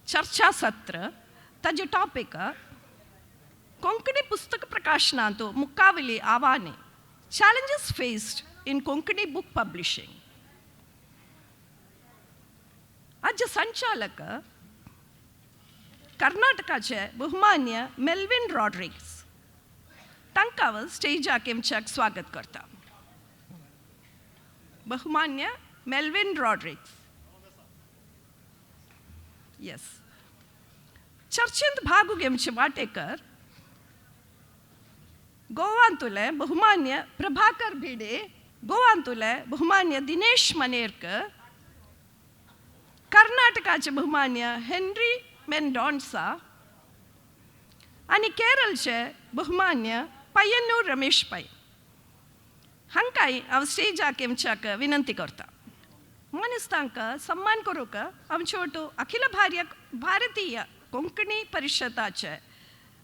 चर्चा सत्र ताजे टॉपिक कोंकणी पुस्तक प्रकाशनांतु मुक्कावली आव्हाने challenges faced in Konkani book publishing. आजचे संचालक कर्नाटकाचे बहुमान्य मेल्विन रॉड्रिग्स तांकां स्टेजाक येवच्याक स्वागत करता. बहुमान्य मेल्विन रॉड्रिग्स. येस, चर्चेंत भाग घेवचे वाटेकर गोवांतुले बहुमान्य प्रभाकर भिडे, गोवांतुले बहुमान्य दिनेश मनेरकर, कर्नाटकाचे बहुमान्य हेनरी मेंडोन्सा आनी केरळचे बहुमान्य पय्यन्नूर रमेश पै हांकांय हांव स्टेजाक येवच्याक विनंती करता. मानेस्तांक सन्मान करूंक आमचे वटू अखिल भारतीय कोंकणी परिशदाचे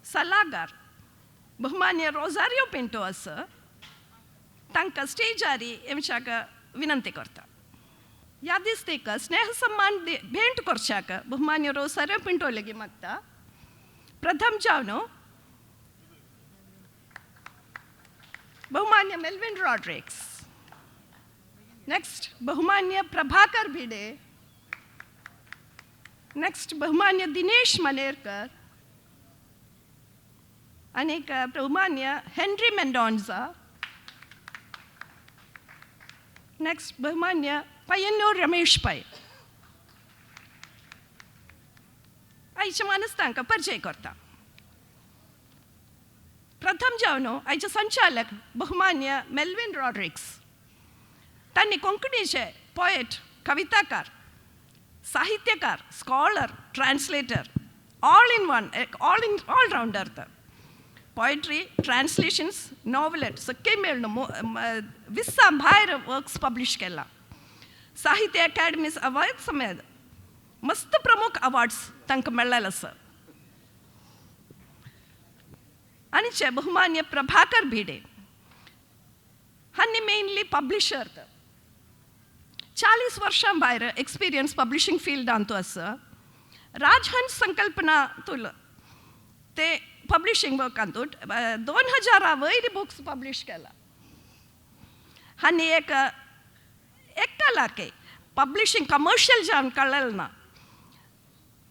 सल्लागार बहुमान्य रोजारियो पिंटो आसा, तांकां स्टेजार येवच्याक विनंती करता. ह्या दिसतीक स्नेह सन्मान भेंट करच्याक बहुमान्य रोजारियो पिंटो लेगीत मागता. प्रथम जावन बहुमान्य मेल्विन रॉड्रिक्स, नेक्स्ट बहुमान्य प्रभाकर भिडे, नेक्स्ट बहुमान्य दिनेश मनेरकर आनीक बहुमान्य हेनरी मेंडोन्झा, नेक्स्ट बहुमान्य पय्यन्नूर रमेश पै. आयच्या मानस तांकां परिचय करता. प्रथम जावन आयचे संचालक बहुमान्य मेल्विन रॉड्रिक्स. तांणी कोंकणीचे पोएट, कविताकार, साहित्यकार, scholar, translator, all in one, all in all rounder. तर पोएट्री, ट्रान्सलेशन्स, नॉवलेट सगळे मेळून 20 भायर वर्क्स पब्लिश केला. साहित्य अकादमीस अवॉर्ड समेत मस्त प्रमुख अवॉर्ड्स तांकां मेळ्ळेले आसा. आनीचे बहुमान्य प्रभाकर भिडे हांणी मेनली पब्लिशर, 40 वर्षां भायर एक्सपिरियन्स पब्लिशींग फिल्डांतू आसा. राजहंस संकल्पना तुल ते पब्लिशींग वर्कांतू 2000 वयर बुक्स पब्लिश केला. हांणी एक एका पब्लिशींग कमर्शियल जावन कळ्ळें ना,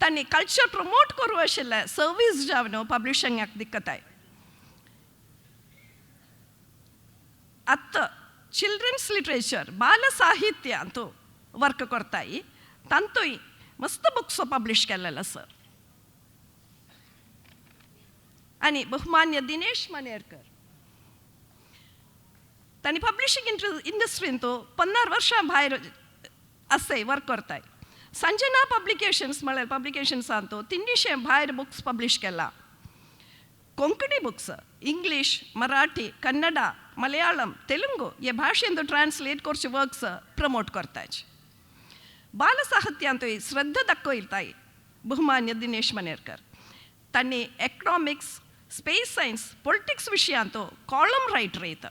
तांणी कल्चर प्रमोट करूं आशिल्लें सर्वीस जावन पब्लिशिंगाक दिक्कताय. आतां चिल्ड्रन्स लिटरेचर बाल साहित्य अंतू वर्क करताय, तांतूय मस्त बुक्स पब्लिश केलेले आसा. आनी बहुमान्य दिनेश मनेरकर तांणी पब्लिशींग इंडस्ट्रींत 50 वर्षां भायर आसाय वर्क करताय. संजना पब्लिकेशन्स म्हळ्यार पब्लिकेशन्सांतू 300 भायर बुक्स पब्लिश केला. कोंकणी बुक्स इंग्लीश, मराठी, कन्नडा, मलयाळम, तेलुगु हे भाशेंत ट्रान्सलेट करचे वर्क्स प्रमोट करताय. बालसाहित्यांतूय श्रद्धा दाखयताय बहुमान्य दिनेश मनेरकर. तांणी एकनॉमिक्स, स्पेस सायन्स, पॉलिटिक्स विशयांतू कॉलम रायटर येता.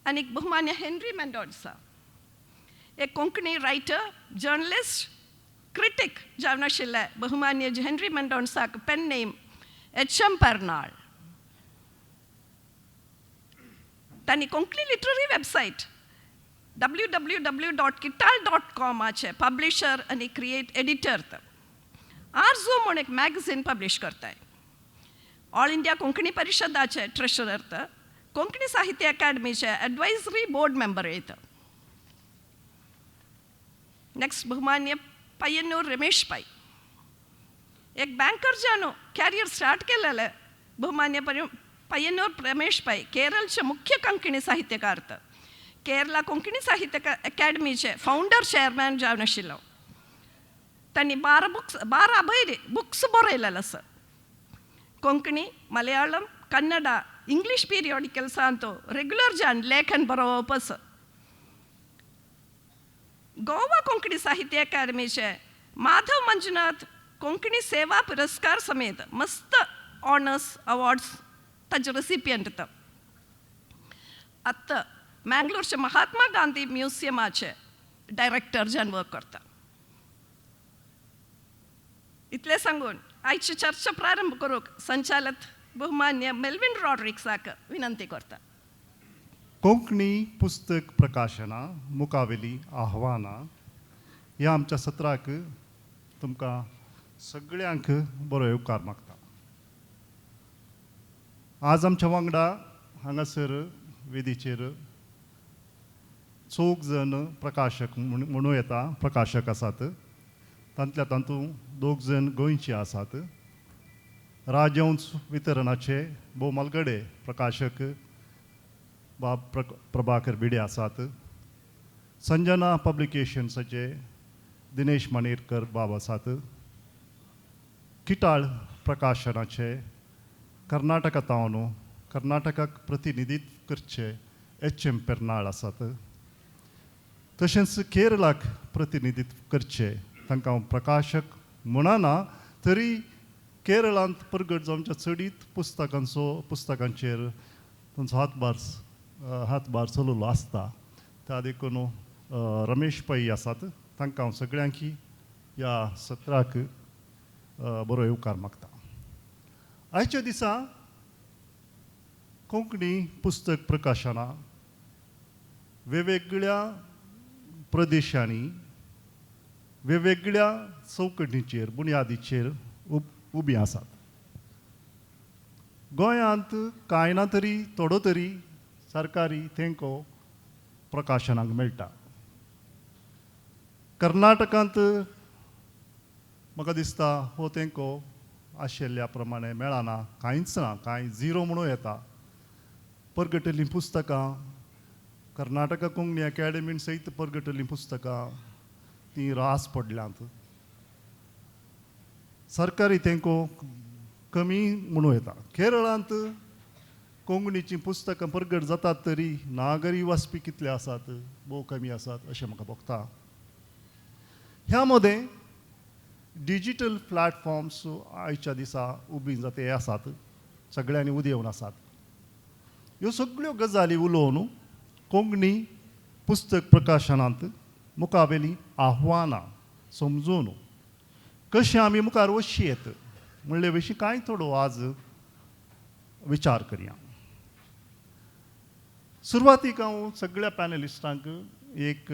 आनी बहुमान्य हेनरी मेंडोन्सा एक कोंकणी रायटर, जर्नलिस्ट, क्रिटीक जावन आशिल्ले बहुमान्य हेनरी मेंडोन्साक pen name H M Parnal. तांणी Konkani literary website www.kital.com publisher आनी क्रिएट एडिटर. आरजू म्हूण एक मॅगझीन पब्लिश करताय. ऑल इंडिया कोंकणी परिशदाचे ट्रेशरर, कोंकणी साहित्य अकादमीचे एडवायजरी बोर्ड मेंबर येता. नेक्स्ट बहुमान्य पय्यन्नूर रमेश पै एक बँकर जावन कॅरियर स्टार्ट केलेले बहुमान्य पय्यन्नूर रमेश पै केरळचे मुख्य कोंकणी साहित्यकार, केरला कोंकणी साहित्य अकादमीचे फावंडर चेअरमॅन जावन आशिल्लो. तांणी 12 बुक्स 12 वयर बुक्स बरयलेले आसा. कोंकणी, मलयाळम, कन्नडा, इंग्लीश पिरियॉडिकल्सांतू रेगुलर जावन लेखन बरोवप आसा. गोवा कोंकणी साहित्य अकादमीचे माधव मंजुनाथ कोंकणी सेवा पुरस्कार समेत मस्त ऑनर्स अवॉर्ड्स ताजे रेसिपियंट. आतां मँगलोरचे महात्मा गांधी म्युझियमाचे डायरेक्टर जावन वर्क करता. इतलें सांगून आयची चर्चा प्रारंभ करूंक संचालक बहुमान्य मेल्विन रॉड्रिक्साक विनंती करता. कोंकणी पुस्तक प्रकाशनां मुखावेली आव्हानां ह्या आमच्या सत्राक तुमकां सगळ्यांक बरो येवकार मागता. आज आमच्या वांगडा हांगासर वेदीचेर चौग जण प्रकाशक म्हणूं येता प्रकाशक आसात. तांतल्या तातूंत दोग जण गोंयचे आसात. राजहंस वितरणाचे भोव म्हालगडे प्रकाशक बाब प्रभाकर भिडे आसात. संजना पब्लिकेशन्साचे दिनेश मणेरकर बाब आसात. किटाळ प्रकाशनाचे कर्नाटका तावन कर्नाटकाक प्रतिनिधित्व करचे एच.एम. पेरनाळ आसात. तशेंच केरळाक प्रतिनिधित्व करचे तांकां हांव प्रकाशक म्हणना तरी केरळांत प्रगट जावच्या चडीत पुस्तकांचेर तांचो हातभार चलयलो आसता. त्या देखून रमेश पै आसात. तांकां हांव सगळ्यांकी ह्या सत्राक बरो येवकार मागता. आयच्या दिसा कोंकणी पुस्तक प्रकाशनां वेगवेगळ्या प्रदेशांनी वेगवेगळ्या चौकटीचेर बुन्यादीचेर उबीं आसात. गोंयांत कांय ना तरी थोडो तरी सरकारी तेंको प्रकाशनाक मेळटा. कर्नाटकांत म्हाका दिसता हो तेंको आशिल्ल्या प्रमाणे मेळना, कांयच ना, कांय झिरो म्हणूं येता. परगटिल्लीं पुस्तकां कर्नाटका कोंकणी अकॅडमीन सयत परगटिल्लीं पुस्तकां तीं रास पडल्यांत. सरकारी तेंको कमी म्हणूं येता. केरळांत कोंकणीचीं पुस्तकां परगट जातात तरी नागरी वाचपी कितले आसात, भोव कमी आसात अशें म्हाका भोगता. ह्या मदें डिजीटल प्लॅटफॉर्म्स आयच्या दिसा उबी जाते आसात, सगळ्यांनी उदेवन आसात. ह्यो सगळ्यो गजाली उलोवन कोंकणी पुस्तक प्रकाशनांत मुखावेलीं आव्हानां समजून कशें आमी मुखार वचशी येत म्हणले विशीं कांय थोडो आज विचार करया. सुरवातीक हांव सगळ्या पॅनलिस्टांक एक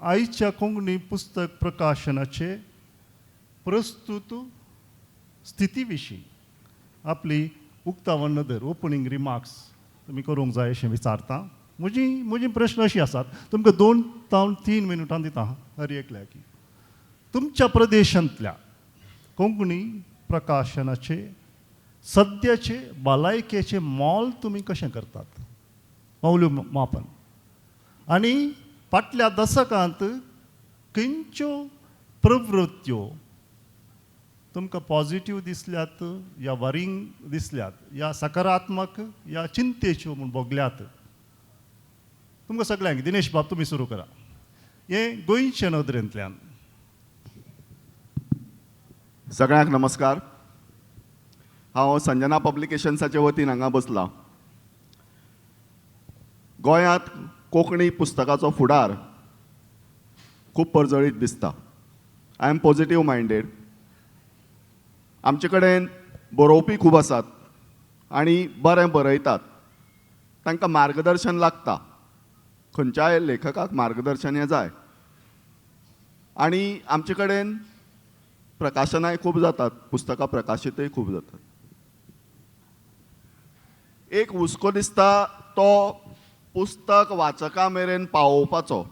आयच्या कोंकणी पुस्तक प्रकाशनाचे प्रस्तूत स्थिती विशीं आपली उक्तावण नदर, ओपनींग रिमार्क्स तुमी करूंक जाय अशें विचारता. म्हजी प्रश्न अशी आसात, तुमकां 2 जावन 3 मिनटां दिता हर एकल्याक. तुमच्या प्रदेशांतल्या कोंकणी प्रकाशनाचे सद्याचे भलायकेचे मोल तुमी कशें करतात, मौल्य मापन, आनी फाटल्या दशकांत खंयच्यो प्रवृत्त्यो तुमकां पॉजिटीव दिसल्यात या वरिंग दिसल्यात या सकारात्मक या चिंतेच्यो म्हूण भोगल्यात तुमकां सगळ्यांक. दिनेश बाब तुमी सुरू करा हें गोंयच्या नदरेंतल्यान. सगळ्यांक नमस्कार. हांव संजना पब्लिकेशन्साचे वतीन हांगा बसलां. गोंयांत कोंकणी पुस्तकाचो फुडार खूब पर्जळीत दिसता. I am positive minded. आमचे कडेन बरोवपी खूब आसात आनी बरें बरयतात. तांकां मार्गदर्शन लागता. खंयच्याय लेखकाक मार्गदर्शन हें जाय. आनी आमचे कडेन प्रकाशनाय खूब जातात, पुस्तकां प्रकाशीतय खूब जातात. एक हुस्को दिसता तो पुस्तक वाचकां मेरेन पावोवपाचो.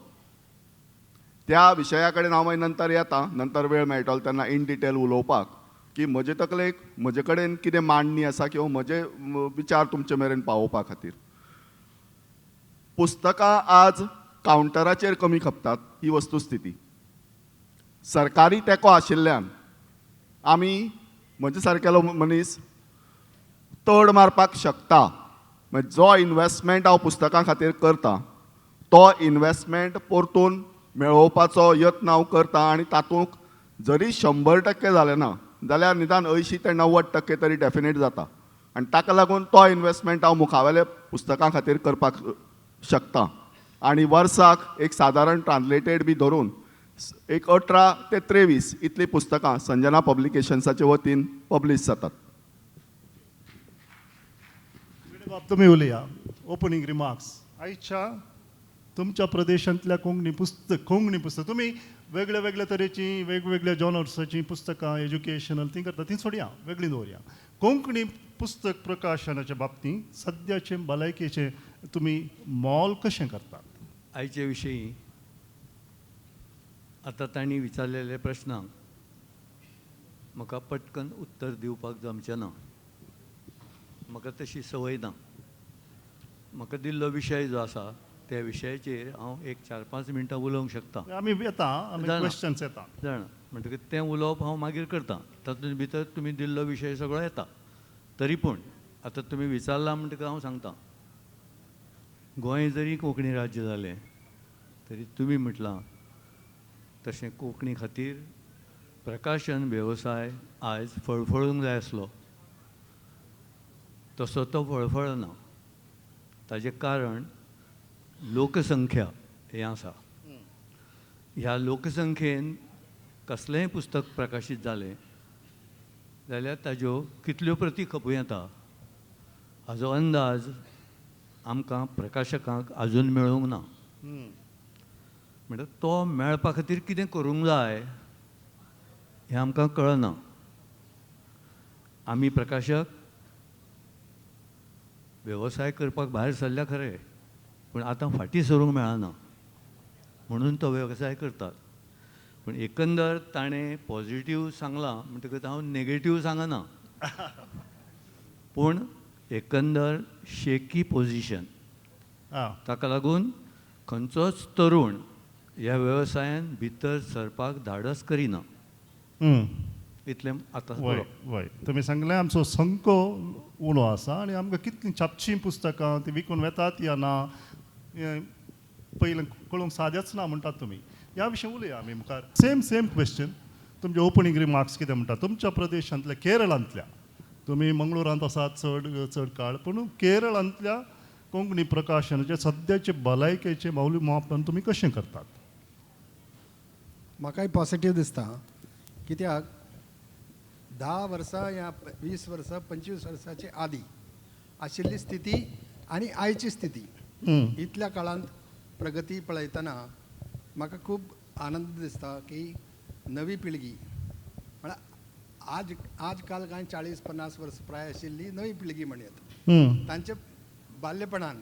त्या विशया कडेन हांव मागीर नंतर येता, नंतर वेळ मेळटलो तेन्ना इन डिटेल उलोवपाक की म्हजे तकलेक म्हजे कडेन कितें मांडणी आसा किंवा म्हजे विचार तुमचे मेरेन पावोवपा खातीर. पुस्तकां आज कावंटराचेर कमी खपतात ही वस्तुस्थिती. सरकारी तेंको आशिल्ल्यान आमी म्हजे सारकेलो मनीस तड मारपाक शकता. म्हणजे जो इनवेस्टमेंट हांव पुस्तकां खातीर करता तो इनवेस्टमेंट परतून मेळोवपाचो यत्न हांव करता आनी तातूंत जरी 100% जालें ना जाल्यार निदान 80 ते 90% तरी डेफिनेट जाता आनी ताका लागून तो इनवेस्टमेंट हांव मुखावेल्या पुस्तकां खातीर करपाक शकता. आनी वर्साक एक सादारण ट्रान्सलेटेड बी धरून एक 18 ते 23 इतलीं पुस्तकां संजना पब्लिकेशन्साचे वतीन पब्लीश जातात. बाब तुमी उलया, ओपनींग रिमार्क्स. आयच्या तुमच्या प्रदेशांतल्या कोंकणी पुस्तक, कोंकणी पुस्तक तुमी वेगळ्या वेगळ्या तरेचीं वेगवेगळ्या जॉनर्साचीं पुस्तकां एज्युकेशनल तीं करता, तीं सोडया, वेगळीं दवरया. कोंकणी पुस्तक प्रकाशनाच्या बाबतींत सद्याचे भलायकेचें तुमी मोल कशें करतात? आयचे विशीं आतां तांणी विचारलेल्या प्रश्नांक म्हाका पटकन उत्तर दिवपाक जमचें ना, म्हाका तशी संवय ना. म्हाका दिल्लो विशय जो आसा त्या विशयाचेर हांव एक 4-5 मिनटां उलोवंक शकता. आमी येता, आमी क्वेश्चन्स येता जाणा, म्हणटकीर तें उलोवप हांव मागीर करता, तातूंत भितर तुमी दिल्लो विशय सगळो येता. तरी पूण आतां तुमी विचारलां म्हणटकीर हांव सांगता, गोंय जरी कोंकणी राज्य जालें तरी तुमी म्हटलां तशें कोंकणी खातीर प्रकाशन वेवसाय आयज फळफळूंक जाय आसलो तसो तो फळफळना. ताजें कारण लोकसंख्या हें आसा. ह्या लोकसंख्येन कसलेंय पुस्तक प्रकाशीत जालें जाल्यार ताज्यो कितल्यो प्रती खपूं येता हाजो अंदाज आमकां प्रकाशकांक आजून मेळूंक ना. म्हणटा तो मेळपा खातीर कितें करूंक जाय हें आमकां कळना. आमी प्रकाशक वेवसाय करपाक भायर सरल्या खरें, पूण आतां फाटीं सरूंक मेळना म्हणून तो वेवसाय करतात. पूण एकंदर ताणें पॉझिटीव सांगलां म्हणटकच हांव नेगेटीव सांगना, पूण एकंदर शेकी पोजिशन, ताका लागून खंयचोच तरूण ह्या वेवसायान भितर सरपाक धाडस करिना. इतलें आतां वय वय तुमी सांगलें आमचो संको उणो आसा आनी आमकां कितलीं छापचीं पुस्तकां ती विकून वेतात या ना पयलें कळूंक सादेंच ना म्हणटात तुमी. ह्या विशीं उलया आमी मुखार. सेम सेम क्वेश्चन, तुमचे ओपनींग रिमार्क्स कितें म्हणटा तुमच्या प्रदेशांतल्या केरळांतल्या, तुमी मंगळुरांत आसात चड चड काळ, पूण केरळांतल्या कोंकणी प्रकाशनाचे सद्याचे भलायकेचें मौल्यमापन तुमी कशें करतात? म्हाकाय पॉजिटीव दिसता, कित्याक 10 वर्सां या 20 वर्सां 25 वर्सांचे आदी आशिल्ली स्थिती आनी आयची स्थिती इतल्या काळांत प्रगती पळयतना म्हाका खूब आनंद दिसता की नवी पिळगी म्हळ्यार आज आजकाल कांय 40-50 वर्सां प्राय आशिल्ली नवी पिळगी म्हणयत, तांचे बाल्यपणान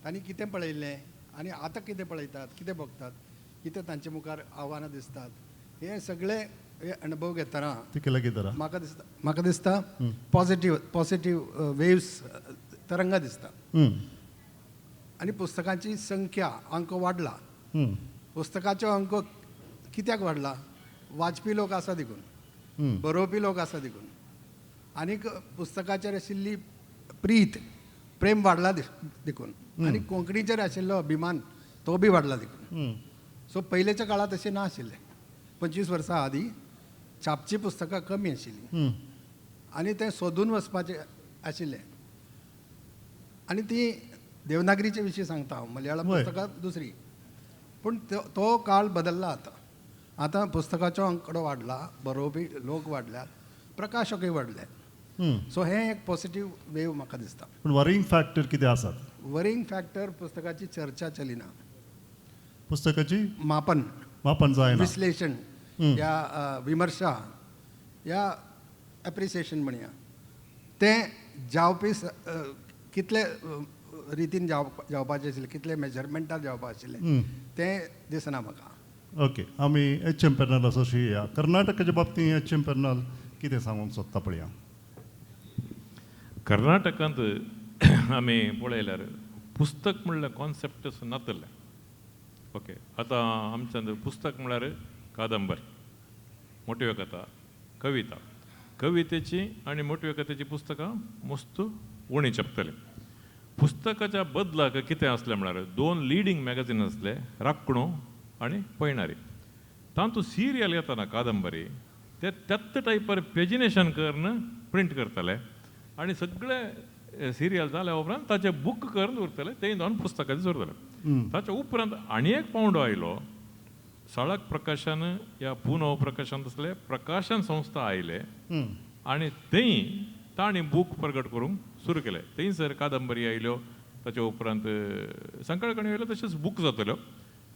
तांणी कितें पळयल्लें आनी आतां कितें पळयतात, कितें भोगतात, कितें तांचे मुखार आव्हानां दिसतात, हे सगळे हे अणभव घेतना म्हाका दिसता, म्हाका दिसता पॉजिटीव पॉजिटीव वेव्स तरंगा दिसता. आनी पुस्तकांची संख्या अंक वाडला. पुस्तकाचो अंक कित्याक वाडला? वाचपी लोक आसा देखून, बरोवपी लोक आसा देखून, आनीक पुस्तकाचेर आशिल्ली प्रीत प्रेम वाडला देखून, आनी कोंकणीचेर आशिल्लो अभिमान तो बी वाडला देखून. सो पयलेच्या काळांत तशें ना आशिल्लें. 25 वर्सां आदीं छापची पुस्तकां कमी आशिल्लीं आनी तें सोदून वचपाचें आशिल्लें. आनी ती देवनागरीचे विशीं सांगता हांव, मलयाळम पुस्तकां दुसरी. पूण तो काळ बदल्ला आतां. आतां पुस्तकाचो आंकडो वाडला, बरोवपी लोक वाडल्यात, प्रकाशकूय वाडले. सो हें एक पॉजिटीव वेव म्हाका दिसता. पूण वरिंग फॅक्टर कितें आसात? वरिंग फॅक्टर पुस्तकाची चर्चा चलिना, पुस्तकाची मापन मापन जायना, विश्लेशण या विमर्शा या एप्रिसिएशन म्हणया, तें जावपी कितले रितीन जावपाचें आशिल्लें, कितले मेजरमेंटार जावपा आशिल्लें तें दिसना म्हाका. ओके, आमी एच एम पेर्नाल असोशी या कर्नाटकाच्या बाबतींत एच एम पेर्नाल कितें सांगूंक सोदता पळया. कर्नाटकांत आमी पळयल्यार पुस्तक म्हणल्यार कॉन्सेप्टच नातलें. ओके, आतां आमच्या पुस्तक म्हळ्यार कादंबरी, मोटव्यो कथा, कविता, कवितेची आनी मोटव्यो कथेची पुस्तकां मस्त उणी छापतलीं. पुस्तकाच्या बदलाक कितें आसलें म्हळ्यार 2 लिडींग मॅगझीन आसले, राखणो आनी पयणारी. तातूंत सिरियल येताना कादंबरी ते त्याच टायपार पेजिनेशन करून प्रिंट करताले आनी सगळे सिरियल जाल्या उपरांत ताचे बूक करून उरतले, तें 2 पुस्तकाचें उरतले. ताच्या उपरांत आनी एक पावंडो आयलो, सळक प्रकाशन या पुनव प्रकाशन तसले प्रकाशन संस्था आयले आनी थंय तांणी बूक प्रगट करूंक सुरू केले. थंयसर कादंबरी आयल्यो, ताच्या उपरांत संकळकणी आयल्यो, तशेंच बूक जातल्यो,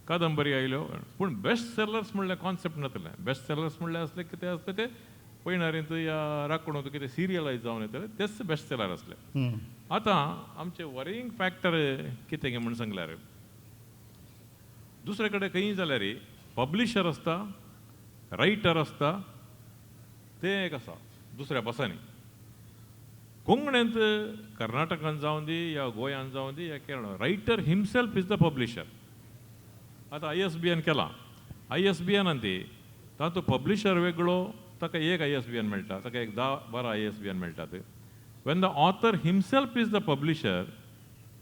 कादंबरी आयल्यो. पूण बेस्ट सेलर्स म्हणल्यार कॉन्सेप्ट नासलें. बेस्ट सेलर्स म्हणल्यार आसलें कितें आसलें तें पयणारेंत या राखणूत कितें सिरियलायज जावन येतलें तेच बेस्ट सेलर आसले. आतां आमचें वरिंग फॅक्टर कितें म्हूण सांगल्यार दुसरे कडेन खंयी जाल्यार पब्लिशर आसता, रायटर आसता, तें एक आसा दुसऱ्या बसांनी. कोंकणींत कर्नाटकान जावं दी या गोंयान जावं दी या Kerala, writer himself is the publisher. आतां ISBN केलां, ISBN ती तातूंत पब्लिशर वेगळो, ताका एक ISBN मेळटा, ताका एक 10-12 ISBN मेळटात. When the author himself is the publisher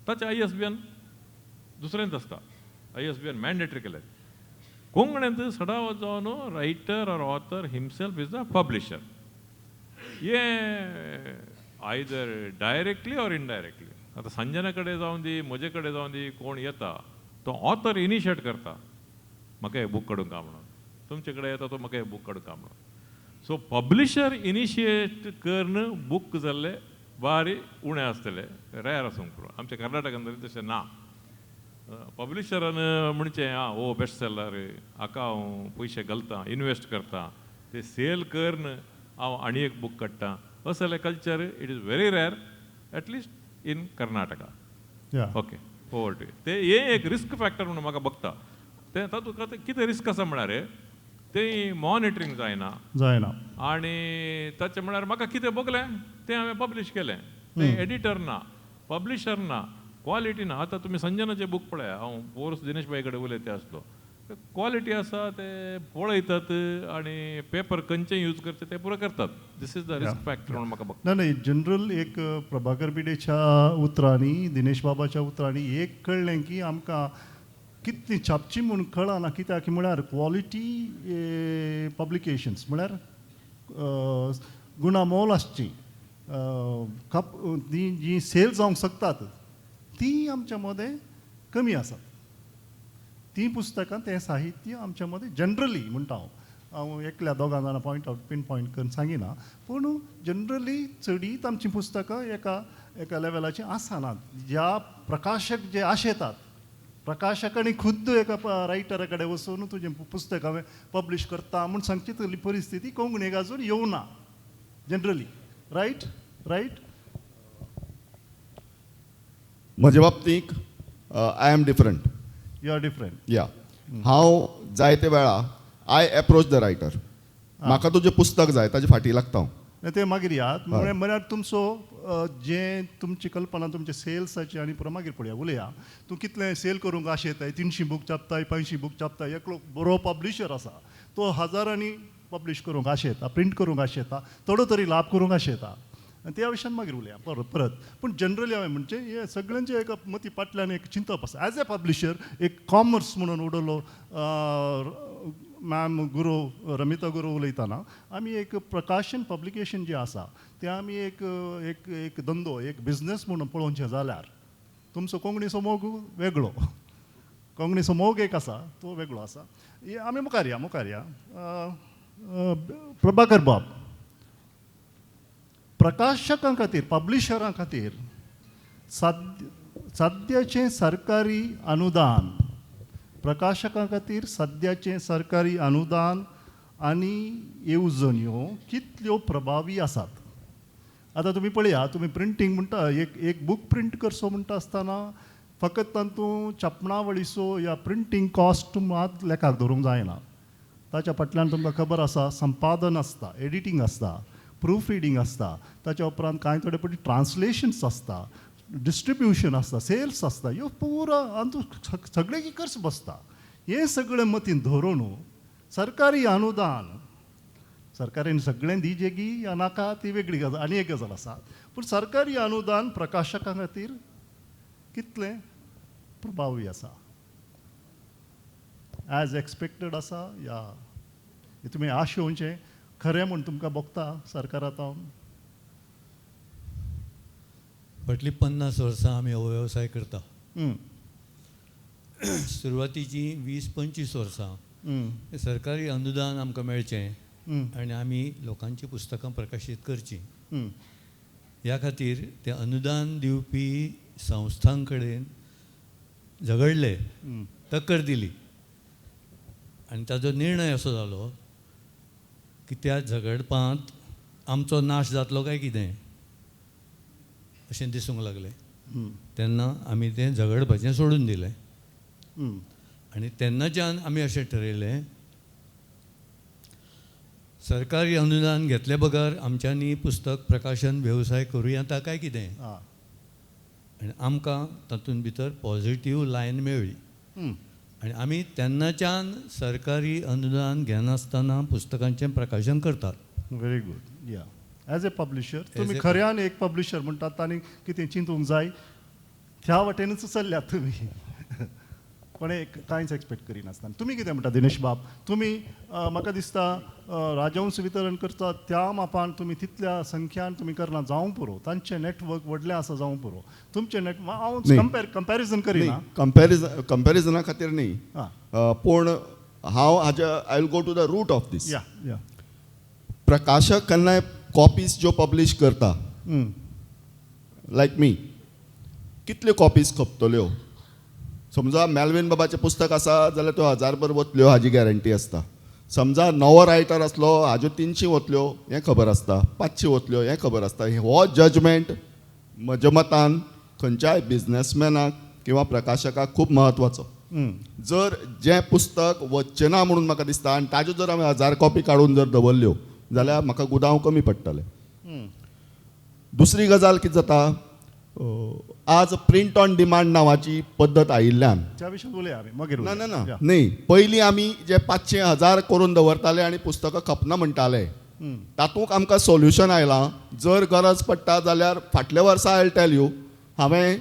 ताचें ISBN दुसरेंच आसता. ISBN mandatory केलें. कोंकणींत सदांच जावन writer or author himself is the publisher. हें आयदर डायरेक्टली ऑर इनडायरेक्टली. आतां संजना कडेन जावं दी, म्हजे कडेन जावं दी, कोण येता तो ऑथर इनिशिएट करता, म्हाका हें बूक काडूंक काय म्हणून, तुमचे कडेन येता तो म्हाका हें बूक काडूंक काय म्हणून. सो पब्लिशर इनिशिएट करून बूक जाल्ले बारी उणें आसतले, रेर आसूंक पुरो. आमच्या कर्नाटकान तरी तशें ना. पब्लिशरान म्हणचें आं हो बेस्ट सेलर, हाका हांव पयशे घालता, इनवेस्ट करता, ते सेल करून हांव आनी एक बूक काडटा, असलें culture it is very rare, at least in Karnataka. Okay, over to ते हें एक रिस्क फॅक्टर म्हणून म्हाका बघता. तें तातूंत कितें रिस्क आसा म्हळ्यार तें मॉनिटरींग जायना जायना आनी ताचें म्हळ्यार म्हाका कितें बघलें तें हांवें पब्लीश केलें, तें एडिटर ना, पब्लिशर ना, क्वॉलिटी ना. आतां तुमी संजनाचें बूक पळया, हांव पोरस दिनेश भाई कडेन उलयता आसलो, क्वॉलिटी आसा ते पळयतात आनी पेपर खंयचे यूज करचे ते पुरो करतात. This is the risk factor म्हणून म्हाका बघता. ना नाही, जनरल एक प्रभाकर भिडेच्या उतरांनी, दिनेश बाबाच्या उतरांनी एक कळ्ळें की आमकां कितली छापची म्हूण कळना, कित्याक म्हळ्यार क्वॉलिटी पब्लिकेशन्स म्हळ्यार गुणामोल आसची, खप ती जी सेल जावंक शकतात ती आमच्या मदें कमी आसात. तीं पुस्तकां, तें साहित्य आमच्या मदें जनरली म्हणटा हांव, हांव एकल्या दोगां जाणां पॉयंट आवट पीन पॉयंट करून सांगिना, पूण जनरली चडीत आमचीं पुस्तकां एका एका लेवलाचीं आसनात. ज्या प्रकाशक जे आशेतात, प्रकाशकांनी खुद्द एका रायटरा कडेन वचून तुजें पुस्तक हांवें पब्लीश करता म्हूण सांगची तसली परिस्थिती कोंकणीक आजून येवना जनरली. Right right. म्हजे बाबतींत I am different. You are different. या, हांव जायते वेळा I approach the writer, म्हाका तुजें पुस्तक जाय, ताजे फाटी लागता हांव. तें मागीर याद म्हळ्यार तुमचो जें तुमची कल्पना तुमचे सेल्साची आनी पुरो मागीर पळया उलया. तूं कितलें सेल करूंक आशेताय, 300 बूक छापताय, 500 बूक छापताय, एकलो बरो पब्लिशर आसा तो हजारांनी पब्लिश करूंक आशेता, प्रिंट करूंक आशेता, थोडो तरी लाभ करूंक आशेता, आनी त्या विशयान मागीर उलया परत परत. पूण जनरली हांवें म्हणचें हें सगळ्यांचें एका मती फाटल्यान एक चिंतप आसा. एज ए पब्लिशर एक कॉमर्स म्हणून उडयलो मॅम गुरू रमिता गुरू उलयतना, आमी एक प्रकाशन पब्लिकेशन जें आसा तें आमी एक एक एक धंदो, एक बिजनस म्हणून पळोवचें जाल्यार तुमचो कोंकणीचो मोग वेगळो, कोंकणीचो मोग एक आसा तो वेगळो आसा. आमी मुखार या, मुखार या. प्रभाकर बाब, प्रकाशकां खातीर, पब्लिशरां खातीर सद्याचें सरकारी अनुदान, प्रकाशकां खातीर सद्याचें सरकारी अनुदान आनी येवजण्यो कितल्यो प्रभावी आसात? आतां तुमी पळया, तुमी प्रिंटींग म्हणटा, एक एक बूक प्रिंट करचो म्हणटा आसतना फकत तातूंत छापणावळीचो या प्रिंटींग कॉस्ट मात लेखाक धरूंक जायना. ताच्या फाटल्यान तुमकां खबर आसा संपादन आसता, एडिटींग आसता, प्रूफ रिडींग आसता, ताच्या उपरांत कांय थोडे फावटी ट्रान्सलेशन्स आसता, डिस्ट्रिब्युशन आसता, सेल्स आसता, ह्यो पुरो हातूंत सगळें खर्च बसता. हें सगळें मतीन धरून सरकारी अनुदान, सरकारान सगळें दिजेगी या नाका ती वेगळी गजाल, आनी एक गजाल आसा, पूण सरकारी अनुदान प्रकाशकां खातीर कितलें प्रभावी आसा, एज एक्सपेक्टेड आसा या तुमी आशेवचें खरें म्हूण तुमकां भोगता सरकारांत? फाटलीं 50 वर्सां आमी हो वेवसाय करता. सुरवातीचीं 20-25 वर्सां सरकारी अनुदान आमकां मेळचें आनी आमी लोकांचीं पुस्तकां प्रकाशीत करचीं ह्या खातीर तें अनुदान दिवपी संस्थां कडेन झगडले, टक्कर दिली आनी ताजो निर्णय असो जालो की त्या झगडपांत आमचो नाश जातलो काय कितें अशें दिसूंक लागलें. तेन्ना आमी तें झगडपाचें सोडून दिलें आनी तेन्नाच्यान आमी अशें ठरयलें सरकारी अनुदान घेतले बगर आमच्यांनी पुस्तक प्रकाशन वेवसाय करूं येता काय कितें, आनी आमकां तातूंत भितर पॉझिटीव लायन मेळ्ळी आनी आमी तेन्नाच्यान सरकारी अनुदान घेनासतना पुस्तकांचें प्रकाशन करतात. Very good. Yeah, as a publisher तुमी खऱ्यान एक पब्लिशर म्हणटात आनी कितें चिंतूंक जाय त्या वाटेनूच चल्ल्यात तुमी, कोणें कांयच एक्सपेक्ट करिनासतना. तुमी कितें म्हणटा दिनेश बाब? तुमी म्हाका दिसता राजहंस वितरण करता त्या मापान तुमी तितल्या संख्यान तुमी करना जावंक पुरो, तांचें नेटवर्क व्हडलें आसा जावंक पुरो, तुमचें नेट हांव कंपॅरिजन करिना, कंपॅरिजना खातीर न्ही, पूण हांव हाज्या I will go to the root of this. प्रकाशक केन्नाय कॉपीज ज्यो पब्लीश करता लायक मी, कितल्यो कॉपीज खपतल्यो? समजा मेलवीन बाबाचें पुस्तक आसा जाल्यार त्यो 1000 वतल्यो हाजी गॅरंटी आसता. समजा नवो रायटर आसलो हाज्यो 300 वतल्यो हें खबर आसता, 500 वतल्यो हें खबर आसता. हो जजमेंट म्हज्या मतान खंयच्याय बिजनसमॅनाक किंवा प्रकाशकाक खूब म्हत्वाचो. जर जें पुस्तक वचचें ना म्हणून म्हाका दिसता आनी ताज्यो जर हांवें 1000 कॉपी काडून जर दवरल्यो जाल्यार म्हाका गुदांव कमी पडटले. दुसरी गजाल कितें जाता, आज प्रिंट ऑन डिमांड नांवाची पद्दत आयिल्ल्यान ना ना ना न्ही, पयलीं आमी जे 500-1000 करून दवरताले आनी पुस्तकां खपना म्हणटाले, तातूंत आमकां सोल्युशन आयलां. जर गरज पडटा जाल्यार फाटल्या वर्सा I tell you हांवें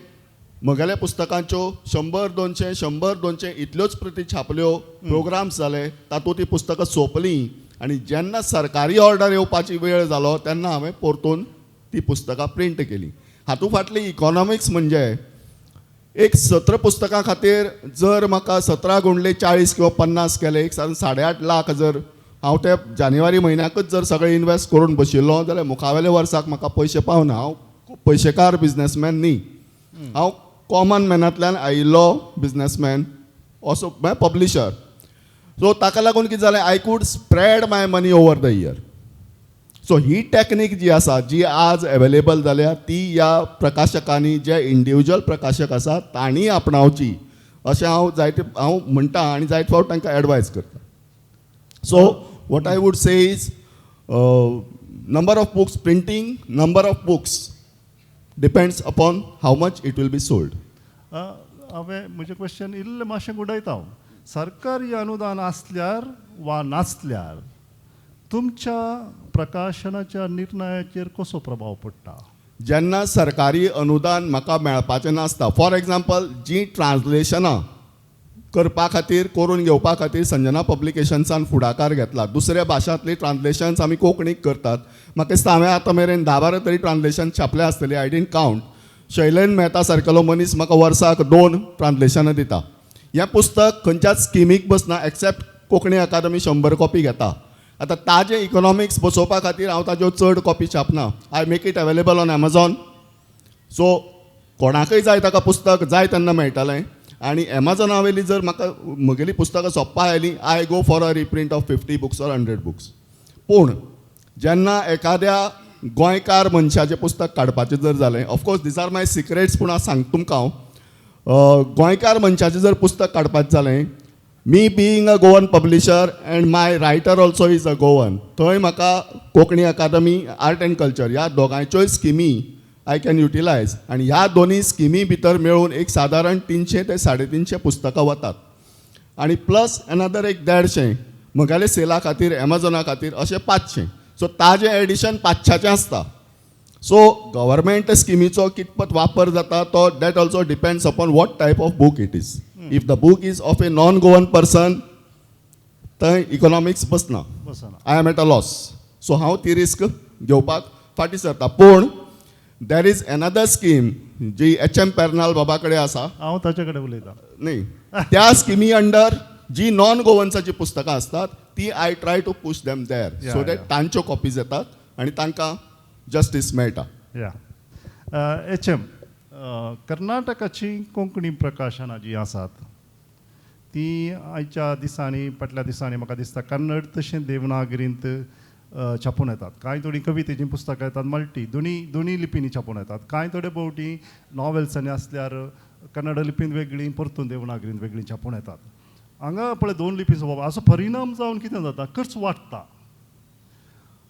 म्हगेल्या पुस्तकांच्यो 100-200 100-200 इतल्योच प्रती छापल्यो, प्रोग्राम्स जाले, तातूंत ती पुस्तकां सोंपलीं आनी जेन्ना सरकारी ऑर्डर येवपाची वेळ जालो तेन्ना हांवें परतून ती पुस्तकां प्रिंट केली. हातूंत फाटली इकॉनॉमिक्स म्हणजे एक 17 पुस्तकां खातीर जर म्हाका 17 गुणले 40 किंवा 50 केले, एक सादारण 8.5 लाख जर हांव ते जानेवारी म्हयन्याकच जर सगळें इन्वेस्ट करून बशिल्लो जाल्यार मुखावेल्या वर्साक म्हाका पयशे पावना. हांव खूब पयशेकार बिजनसमॅन न्ही, हांव कॉमन मॅनांतल्यान आयिल्लो बिजनसमॅन, असो म्हळ्यार पब्लिशर. सो ताका लागून कितें जालें, I could spread my money over the year. So he technique जी आसा जी आज एवेलेबल जाल्या ती ह्या प्रकाशकांनी, जे इंडिविज्युअल प्रकाशक आसा तांणी आपणावची अशें हांव जायते हांव म्हणटा आनी जायते फावट तांकां एडवायज करता. So what I would say is number of books printing, number of books depends upon how much it will be sold. हांवें म्हजें क्वेश्चन इल्लें मातशें गुडयता हांव. सरकारी अनुदान आसल्यार वा नासल्यार तुमच्या प्रकाशनाच्या निर्णयाचेर कसो प्रभाव पडटा? जेन्ना सरकारी अनुदान म्हाका मेळपाचें नासता, फॉर एग्जाम्पल जीं ट्रान्सलेशनां करपा खातीर करून घेवपा खातीर संजना पब्लिकेशन्सान फुडाकार घेतला, दुसऱ्या भाशांतली ट्रान्सलेशन्स आमी कोंकणीक करतात. म्हाका दिसता हांवें आतां मेरेन 10-12 तरी ट्रान्सलेशन छापल्या आसतली, I didn't count. Shailen Mehta सारकेलो मनीस म्हाका वर्साक 2 ट्रान्सलेशनां दिता. हें पुस्तक खंयच्याच स्किमीक बसना एक्सेप्ट कोंकणी अकादमी 100 कॉपी घेता. आतां ताजें इकॉनॉमिक्स बसोवपा खातीर हांव ताज्यो चड copy छापना. I make it available on Amazon. So कोणाकय जाय ताका पुस्तक जाय तेन्ना मेळटलें. आनी एमेझॉना वयली जर म्हाका म्हगेली पुस्तकां सोंपपा आयलीं, I go for a reprint of 50 books or 100 books. पूण जेन्ना एखाद्या गोंयकार मनशाचें पुस्तक काडपाचें जर जालें, of course these are my secrets, पूण हांव सांगता तुमकां हांव गोंयकार मनशाचें जर पुस्तक काडपाचें जालें, me being a Goan publisher and my writer also is a Goan, थंय म्हाका Konkani Akademi art and culture ह्या दोगांयच्योय स्किमी I can utilise. आनी ह्या दोनूय स्किमी भितर मेळून एक सादारण 300 ते 350 पुस्तकां वतात आनी प्लस एनदर एक 150 म्हगेले सेला खातीर एमेझॉना खातीर, अशें 500. सो ताजें एडिशन 500चें आसता. सो गव्हर्मेंट स्किमीचो कितपत वापर जाता तो that also depends upon what type of book it is. If the book is of a non Goan person थंय इकॉनॉमिक्स बसना, I am at a loss. So हांव ती रिस्क घेवपाक फाटीं सरता. पूण There is another scheme G H M Pernar बाबा कडेन आसा. हांव ताचे कडेन उलयतां. न्ही, त्या स्किमी अंडर जी नॉन गोवन्साची पुस्तकां आसतात ती I try to push them there so that तांच्यो कॉपीज येतात आनी तांकां जस्टीस मेळटा. या एच एम, कर्नाटकाची कोंकणी प्रकाशनां जीं आसात ती आयच्या दिसांनी, फाटल्या दिसांनी म्हाका दिसता कन्नड तशें देवनागरींत छापून येतात. कांय थोडीं कवितेचीं पुस्तकां येतात मल्टी दोनी लिपींनी छापून येतात. कांय थोडे भोवटी नॉवेल्सांनी आसल्यार कन्नड लिपीन वेगळी, परतून देवनागरींत वेगळी छापून येतात. हांगा पळय दोन लिपींचो वापर असो परिणाम जावन कितें जाता, खर्च वाडटा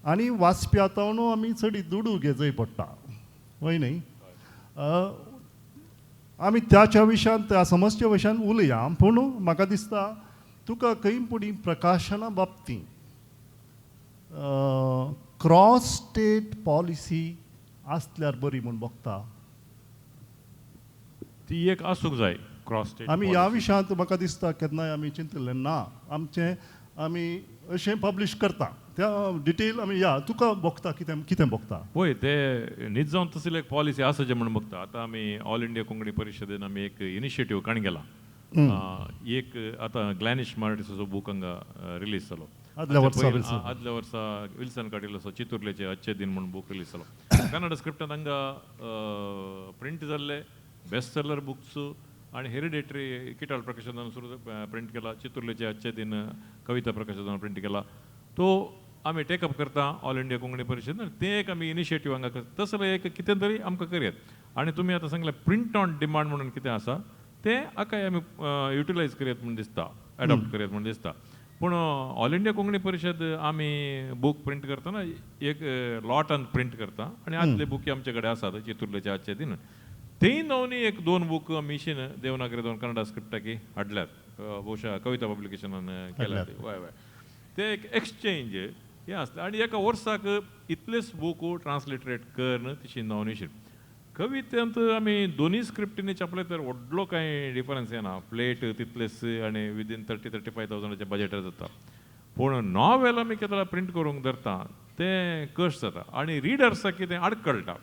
आनी वाचप्या तावन आमी चड दुडू घेजय पडटा, वय न्ही? आमी त्याच्या विशयान, त्या समस्या विशयान उलया, पूण म्हाका दिसता तुका खंय पुणी प्रकाशना बाबतींत क्रॉस स्टेट पॉलिसी आसल्यार बरी म्हूण भोगता. ती एक आसूंक जाय क्रॉस स्टेट. आमी ह्या विशयांत म्हाका दिसता केन्नाय आमी चिंतलें ना. आमचें आमी अशें पब्लीश करता त्या डिटेल आमी या तुका भोगता कितें कितें भोगता. वय, ते न्हीद जावन तसली एक पॉलिसी आसा जें म्हूण बघता. आतां आमी ऑल इंडिया कोंकणी परिशदेन आमी एक इनिशिएटीव काण गेला. एक आतां ग्लॅनिश मार्टिसाचो बूक हांगा रिलीज जालो आदल्या वर्सा विल्सन. आदल्या वर्सा विल्सन काडिल्लो चितुर्लेचे अच्छे दिन म्हूण बूक रिलीज जालो. कन्नड स्क्रिप्टान हांगा प्रिंट जाल्ले बेस्ट सेलर बुक्स आनी हेरिडेटरी किटाळ प्रकाशनान सुरू प्रिंट केला. चितुर्लेचे अच्छे दिन कविता प्रकाशनान प्रिंट केला. तो आमी टेकअप करता ऑल इंडिया कोंकणी परिशद, तें एक आमी इनिशिएटीव हांगा करता. तसलें एक कितें तरी आमकां करयात. आनी तुमी आतां सांगलें प्रिंट ऑन डिमांड म्हणून कितें आसा तें हाकाय आमी युटिलायज करयात म्हूण दिसता, एडॉप्ट करयात म्हूण दिसता. पूण ऑल इंडिया कोंकणी परिशद आमी बूक प्रिंट करतना एक लॉटान प्रिंट करता आनी आदले बुकी आमचे कडेन आसात चितुर्लेचे आजचे दिन, तेय नवनी एक दोन बूक मिशीन देवनागरी दोन कन्नडा स्क्रिप्टाकी हाडल्यात, बहुशा कविता पब्लिकेशनान केल्यात. वय वय, ते एक एक्सचेंज हें आसता आनी एका वर्साक इतलेच बूक ट्रान्सलिटरेट करून तशी नवनीशीन कवितेंत आमी दोनूय स्क्रिप्टींनी छापले तर व्हडलो कांय डिफरन्स येना, प्लेट तितलेच आनी विदीन 30-35 थावजंडाच्या बजेटार जाता. पूण नॉवेल आमी केन्ना प्रिंट करूंक धरता तें कश्ट जाता आनी रिडर्साक कितें आडकळटा.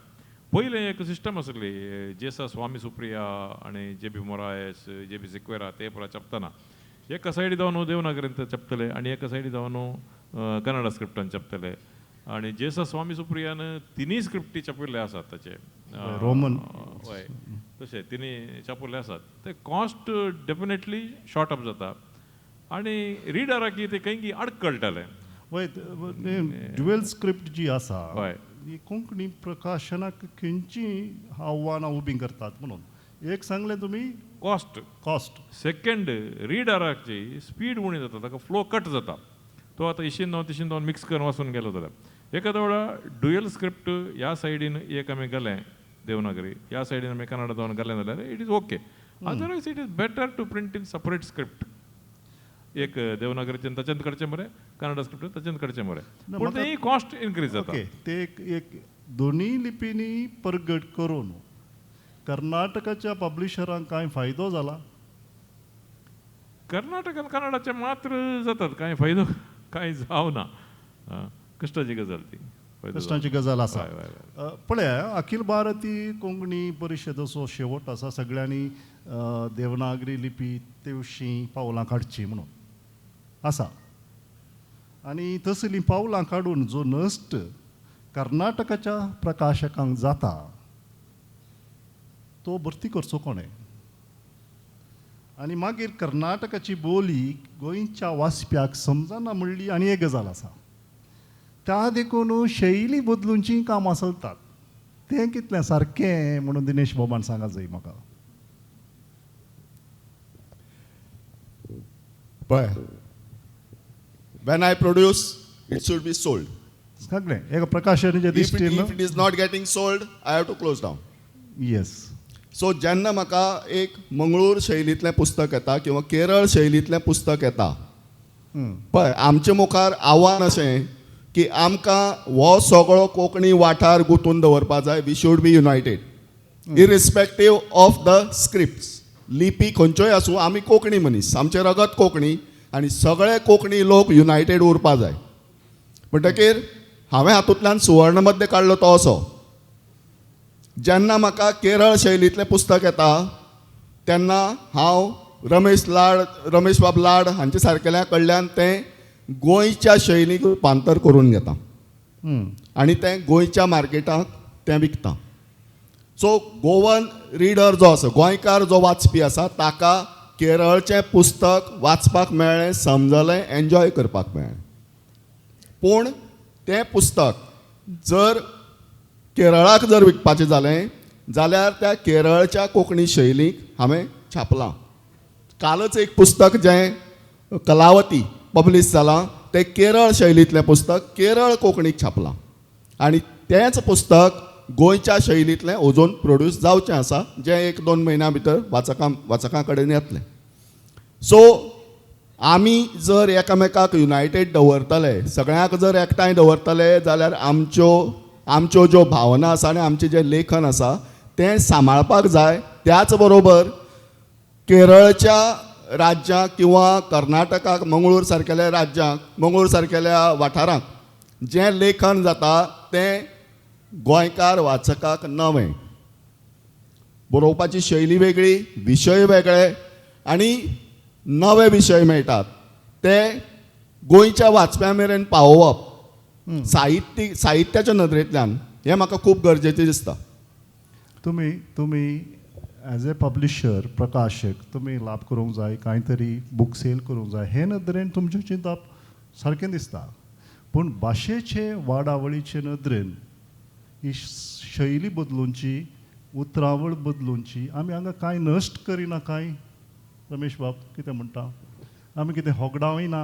पयलें एक सिस्टम आसली जेसा स्वामी सुप्रिया आनी J B Moraes, J B Sequeira ते पुरा छापतना एका सायडी जावन देवनागरींत छापतले आनी एका सायडी जावन कन्नडा स्क्रिप्टान छापतले. आनी जेसा स्वामी सुप्रियान तिनूय स्क्रिप्टी छापिल्ले आसात ताचे, रोमन हय तशें तिनूय छापिल्ले आसात. ते कॉस्ट डेफिनेटली शॉर्ट अप जाता आनी रिडराक ते खंय आडकळटाले. वय, ड्युएल स्क्रिप्ट जी आसा हय ही कोंकणी प्रकाशनाक खंयची आव्हानां उबीं करतात म्हणून एक सांगलें तुमी, कॉस्ट कॉस्ट. सेकंड रिडराची स्पीड उणी जाता, ताका फ्लो कट जाता. तो आतां इशीन जावन तिशीन जावन मिक्स करून वचून गेलो जाल्यार एखाद्या वेळा ड्युएल स्क्रिप्ट ह्या सायडीन एक आमी गेले देवनागरी, ह्या सायडीन आमी कन्नडा जावन गेले जाल्यार it is okay. Otherwise it is better to print in separate script. एक देवनागरीचें ताच्यान काडचें बरें, कन्नडा स्क्रिप्ट ताच्यान काडचें बरें, पूण तें कॉस्ट इनक्रीज जाता. ओके, ते एक दोनूय लिपींनी परगट करून कर्नाटकाच्या पब्लिशरांक कांय फायदो जाला? कर्नाटकान कन्नडाचे मात्र जातात, कांय फायदो कांय जावना. कश्टाची गजाल ती, कश्टांची गजाल आसा. पळय, अखिल भारतीय कोंकणी परिशदेचो शेवट आसा सगळ्यांनी देवनागरी लिपी तेवशीं पावलां काडचीं म्हणून आसा. आनी तसलीं पावलां काडून जो नश्ट कर्नाटकाच्या प्रकाशकांक जाता तो भरती करचो कोणें? आनी मागीर कर्नाटकाची बोली गोंयच्या वाचप्याक समजना म्हणली आनी एक गजाल आसा, त्या देखून शैली बदलूनचीं कामां चलतात. तें कितलें सारकें म्हणून दिनेश बाबान सांगा जाय म्हाका. पळय, when I produce it should be sold. सगळें एक प्रकाशनाचे दिश्टीन if it is not getting sold I have to close down. Yes. So जेन्ना म्हाका एक मंगळूर शैलींतलें पुस्तक येता किंवा केरळ शैलींतलें पुस्तक येता, पळय आमचे मुखार आव्हान अशें की आमकां हो सगळो कोंकणी वाठार गुंतून दवरपा जाय. We should be united irrespective of the scripts. लिपी खंयच्योय आसूं, आमी कोंकणी मनीस, आमचें रगत कोंकणी आनी सगळे कोंकणी लोक युनायटेड उरपा जाय. म्हणटकीर हांवें हातूंतल्यान सुवर्ण मध्य काडलो तो असो, जेन्ना म्हाका केरळ शैलींतलें पुस्तक येता तेन्ना हांव रमेश बाब लाड हांचे सारकेल्या कडल्यान तें गोंयच्या शैलीक रुपांतर करून घेता आनी तें गोंयच्या मार्केटाक तें विकता. सो गोवन रिडर जो आसा, गोंयकार जो वाचपी आसा ताका केरळचें पुस्तक वाचपाक मेळ्ळें, समजलें, एन्जॉय करपाक मेळ्ळें. पूण तें पुस्तक जर केरळाक जर विकपाचें जालें जाल्यार त्या केरळच्या कोंकणी शैलीक हांवें छापलां. कालच एक पुस्तक जें कलावती पब्लीश जालां तें केरळ शैलींतलें पुस्तक केरळ कोंकणीक छापलां आनी तेंच पुस्तक गोंयच्या शैलींतलें अजून प्रोड्यूस जावचें आसा, जें 1-2 म्हयन्या भितर वाचकां कडेन येतलें. सो आमी जर एकामेकाक युनायटेड दवरतले, सगळ्यांक जर एकठांय दवरतले जाल्यार आमच्यो ज्यो भावना आसा आनी आमचें जें लेखन आसा तें सांबाळपाक जाय. त्याच बरोबर केरळच्या राज्यांक किंवा कर्नाटकाक, मंगळूर सारकेल्या राज्यांक, मंगळूर सारकेल्या वाठारांक जें लेखन जाता तें गोंयकार वाचकाक नवें. बरोवपाची शैली वेगळी, विशय वेगळे आनी नवे विशय मेळटात ते गोंयच्या वाचप्या मेरेन पावोवप साहित्याच्या नदरेंतल्यान हें म्हाका खूब गरजेचें दिसता. तुमी एज ए पब्लिशर, प्रकाशक, तुमी लाभ करूंक जाय, कांय तरी बूक सेल करूंक जाय, हे नदरेन तुमचें चिंतप सारकें दिसता. पूण भाशेचे वाडावळीचे नदरेन ही शैली बदलुची, उतरावळ बदलुची, आमी हांगा कांय नश्ट करिना. कांय रमेश बाब कितें म्हणटा, आमी कितें होगडावय ना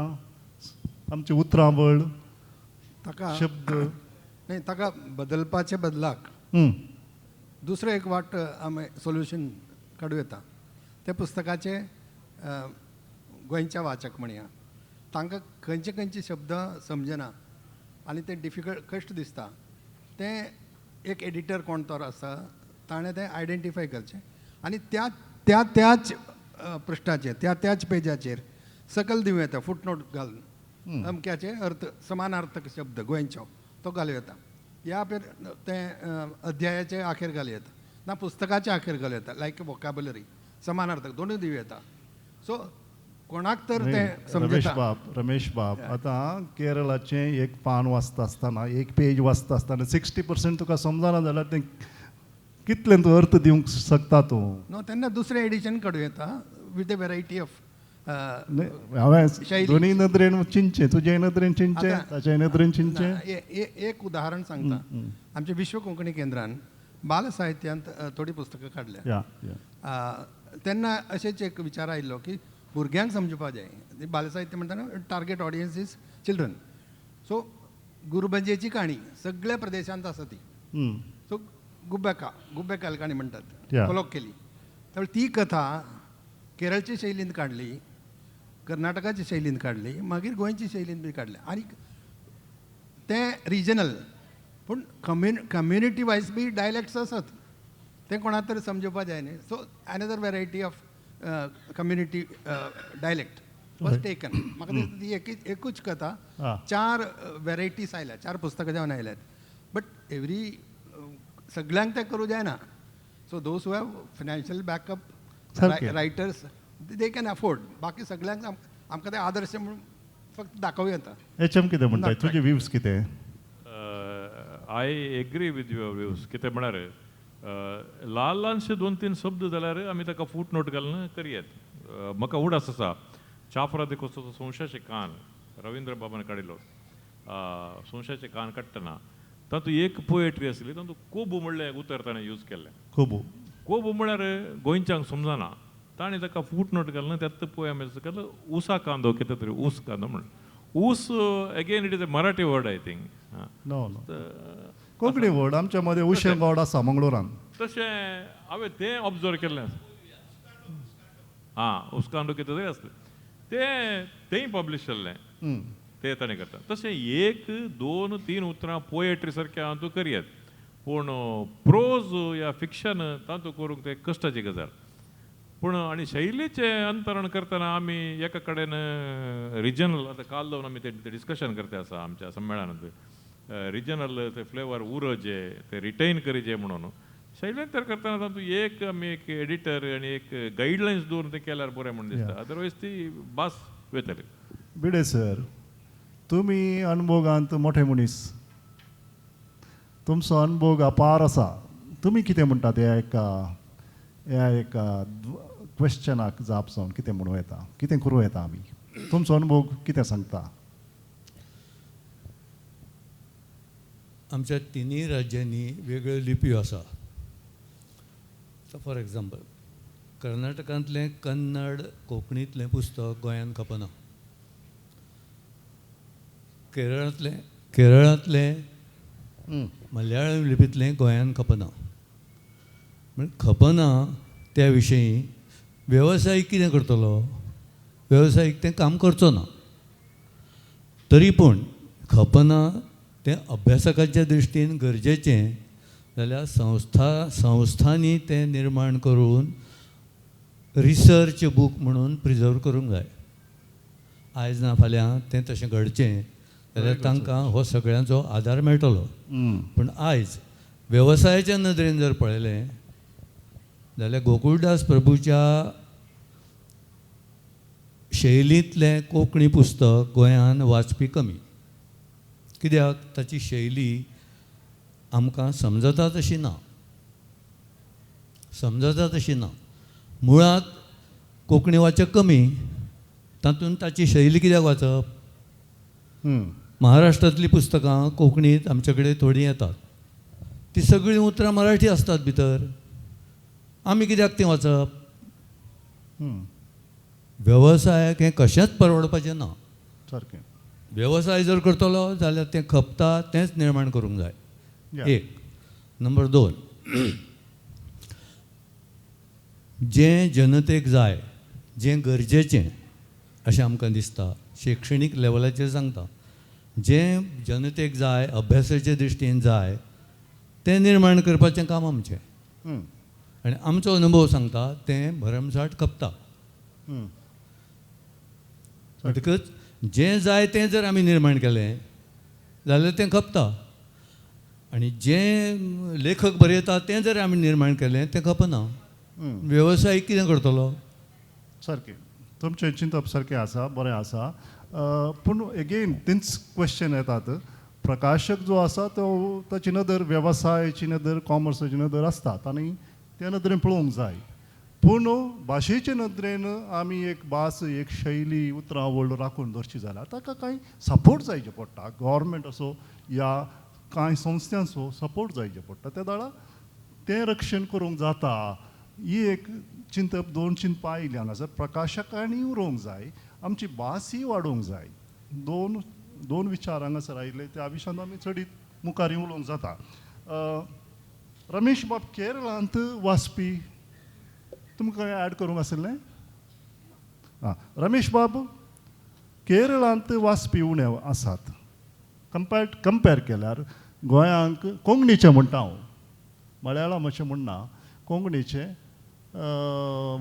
आमची उतरावळ, ताका शब्द न्ही, ताका बदलपाचे बदलाक दुसरें एक वाट आमी सोल्युशन काडूं येता. त्या पुस्तकाचे गोंयच्या वाचक म्हणया तांकां खंयचे खंयचे शब्द समजना आनी ते डिफिकल्ट कश्ट दिसता, तें एक एडिटर कोण तर आसा ताणें तें आयडेंटिफाय करचें आनी त्या त्या त्याच पृश्ठाचेर, त्या त्याच पेजाचेर सकल दिवं येता फुटनोट घालून अमक्याचे अर्थ, समानार्थक शब्द गोंयचो तो घालूं येता, या फिर तें अध्यायाचे आखेर घालूं येता, ना पुस्तकाचे आखेर घालूं येता, लायक वोकाबुलरी समानार्थक दोनूय दिवं येता. सो कोणाक तर तें समजता. रमेश बाब, आतां केरळाचें एक पान वाचता आसतना, एक पेज वाचता आसतना 60% तुका समजना जाल्यार तें कितलें तूं अर्थ दिवंक शकता तूं? न्हू, तेन्ना दुसरें एडिशन काडूं येता विथ अ वेरायटी ऑफ हांवें दोनूय नदरेन चिंतचें, तुजे नदरेन चिंतचें, ताचे नदरेन चिंतचें. एक उदाहरण सांगता, आमच्या विश्व कोंकणी केंद्रान बाल साहित्यांत थोडीं पुस्तकां काडल्या. तेन्ना अशेंच एक विचार आयिल्लो की भुरग्यांक समजुपा जाय. बाल साहित्य म्हणटना target audience is children. So गुरुबंजेची काणी सगळ्या प्रदेशांत आसा ती. सो गुब्बेकाल काणी म्हणटात, कोलोक केली. तर ती कथा केरळचे शैलीन काडली, कर्नाटकाच्या शैलीन काडली, मागीर गोंयची शैलीन बी काडली आनी तें रिजनल पूण कम्युनिटी वायज बी डायलॅक्ट्स आसात, तें कोणा तरी समजुपा जाय न्ही. So another variety of community dialect was taken. म्हाका दिसता ती एकूच कथा 4 वेरायटीज आयल्या, 4 पुस्तकां जावन आयल्यात. बट एवरी सगळ्यांक तें करूं जायना. So those who have financial backup, writers, they can afford. बाकी सगळ्यांक आमकां ते आदर्श म्हणून फक्त दाखोवं येता. एच एम कितें म्हणटा, तुजे व्यूज कितें? I agree with your views. कितें म्हळ्यार ल्हान ल्हानशे 2-3 शब्द जाल्यार आमी ताका फूट नोट घालून करयेत. म्हाका उडास आसा चाफ्रा दिकोस्तोचो संवशाचे कान रविंद्र बाबान काडिल्लो. संवशाचे कान काडटना तातूंत एक पोएट्री आसली, तातूंत कोबू म्हणलें उतर ताणें यूज केल्लें. कोबू कोबू म्हळ्यार गोंयच्यांक समजना, ताणें ताका फूट नोट घालून त्यात पोयम केलो ऊसा कांदो, कितें तरी ऊस कांदो म्हणून. ऊस again it is a Marathi word I think. No no, Konkani word आमच्या मदें उशें गॉड आसा मंगळुरान. तशें हांवें तें ऑब्जर्व केल्लें आसा. आं, उसकांदो कितें तरी आसलें तें, तेंय पब्लीश जाल्लें, तें ताणें करता. तशें 1, 2, 3 उतरां पोएट्री सारकें हांव तूं करयेत, पूण प्रोज या फिक्शन तातूंत करूंक तें कश्टाची गजाल. पूण आनी शैलीचें अंतरण करतना आमी एका कडेन रिजनल, आतां काल जावन आमी तें डिस्कशन करता आसा आमच्या संमेळनांत, रिजनल ते फ्लेवर उरजे, ते रिटेन करीजे म्हणून. शैल्यांतर करतना तातूंत एक आमी एक एडिटर आनी एक गायडलायन्स दवरून तें केल्यार बरें म्हूण दिसता, अदरवायज ती भास वयतली. भिडे सर, तुमी अणभोगांत मोठे मनीस, तुमचो अणभोग अपार आसा. तुमी कितें म्हणटात ह्या एका ह्या एका क्वेश्चनाक जाप जावन कितें म्हणूं येता, कितें करूं येता आमी? तुमचो अणभोग कितें सांगता? आमच्या तिनूय राज्यांनी वेगळ्यो लिपयो आसा. फॉर एग्जाम्पल, कर्नाटकांतलें कन्नड कोंकणींतलें पुस्तक गोंयांत खपना, केरळांतलें मलयाळम लिपींतलें गोंयांत खपना. म्हण खपना त्या विशयी वेवसायीक कितें करतलो? वेवसायीक तें काम करचो ना. तरी पूण खपना तें अभ्यासकाच्या दृश्टीन गरजेचें जाल्यार संस्थांनी तें निर्माण करून रिसर्च बूक म्हणून प्रिजर्व करूंक जाय. आयज ना फाल्यां तें तशें घडचें जाल्यार तांकां हो सगळ्यांचो आदार मेळटलो. पूण आयज वेवसायाच्या नदरेन जर पळयलें जाल्यार गोकुळदास प्रभूच्या शैलींतलें कोंकणी पुस्तक गोंयांत वाचपी कमी. कित्याक? ताची शैली आमकां समजता तशी ना, समजता तशी ना. मुळांत कोंकणी वाचक कमी, तातूंत ताची शैली कित्याक वाचप? महाराष्ट्रांतलीं पुस्तकां कोंकणींत आमचे कडेन थोडीं येतात, ती सगळीं उतरां मराठी आसतात भितर, आमी कित्याक तीं वाचप? वेवसायाक हें कशेंच परवडपाचें ना. सारकें. वेवसाय जर करतलो जाल्यार तें खपता तेंच निर्माण करूंक जाय. एक. नंबर दोन, जें जनतेक जाय, जें गरजेचें अशें आमकां दिसता, शिक्षणीक लेवलाचेर सांगता, जें जनतेक जाय, अभ्यासाचे दृश्टीन जाय, तें निर्माण करपाचें काम आमचें. आनी आमचो अनुभव सांगता तें भरमसाठ खपता. म्हणटकच जें जाय तें जर आमी निर्माण केलें जाल्यार तें खपता, आनी जें लेखक बरयता तें जर आमी निर्माण केलें तें खपना. वेवसायीक कितें करतलो? सारकें, तुमचें चिंतप सारकें आसा, बरें आसा. पूण एगेन तींच क्वेश्चन येतात. प्रकाशक जो आसा तो ताची नदर वेवसायाची नदर, कॉमर्साची नदर आसतात आनी त्या नदरेन पळोवंक जाय. पूण भाशेचे नदरेन आमी एक भास, एक शैली, उतरावळ राखून दवरची जाल्यार ताका कांय सपोर्ट जायचे पडटा. गव्हर्मेंट असो या कांय संस्थांचो सपोर्ट जायचे पडटा. त्या दाळा तें रक्षण करूंक जाता. ही एक चिंतप, दोन चिंतपां आयलीं हांगासर. प्रकाशकांनी उरोवंक जाय, आमची भासय वाडोवंक जाय. दोन दोन विचार हांगासर आयले, त्या विशयान आमी चडीत मुखार उलोवंक जाता. रमेश बाब, केरळांत वाचपी तुमकां ॲड करूंक आशिल्लें? आं, रमेश बाब, केरळांत वाचपी उणे आसात कंपेर केल्यार गोंयांक. कोंकणीचें म्हणटा हांव, मलयाळम अशें म्हणना, कोंकणीचें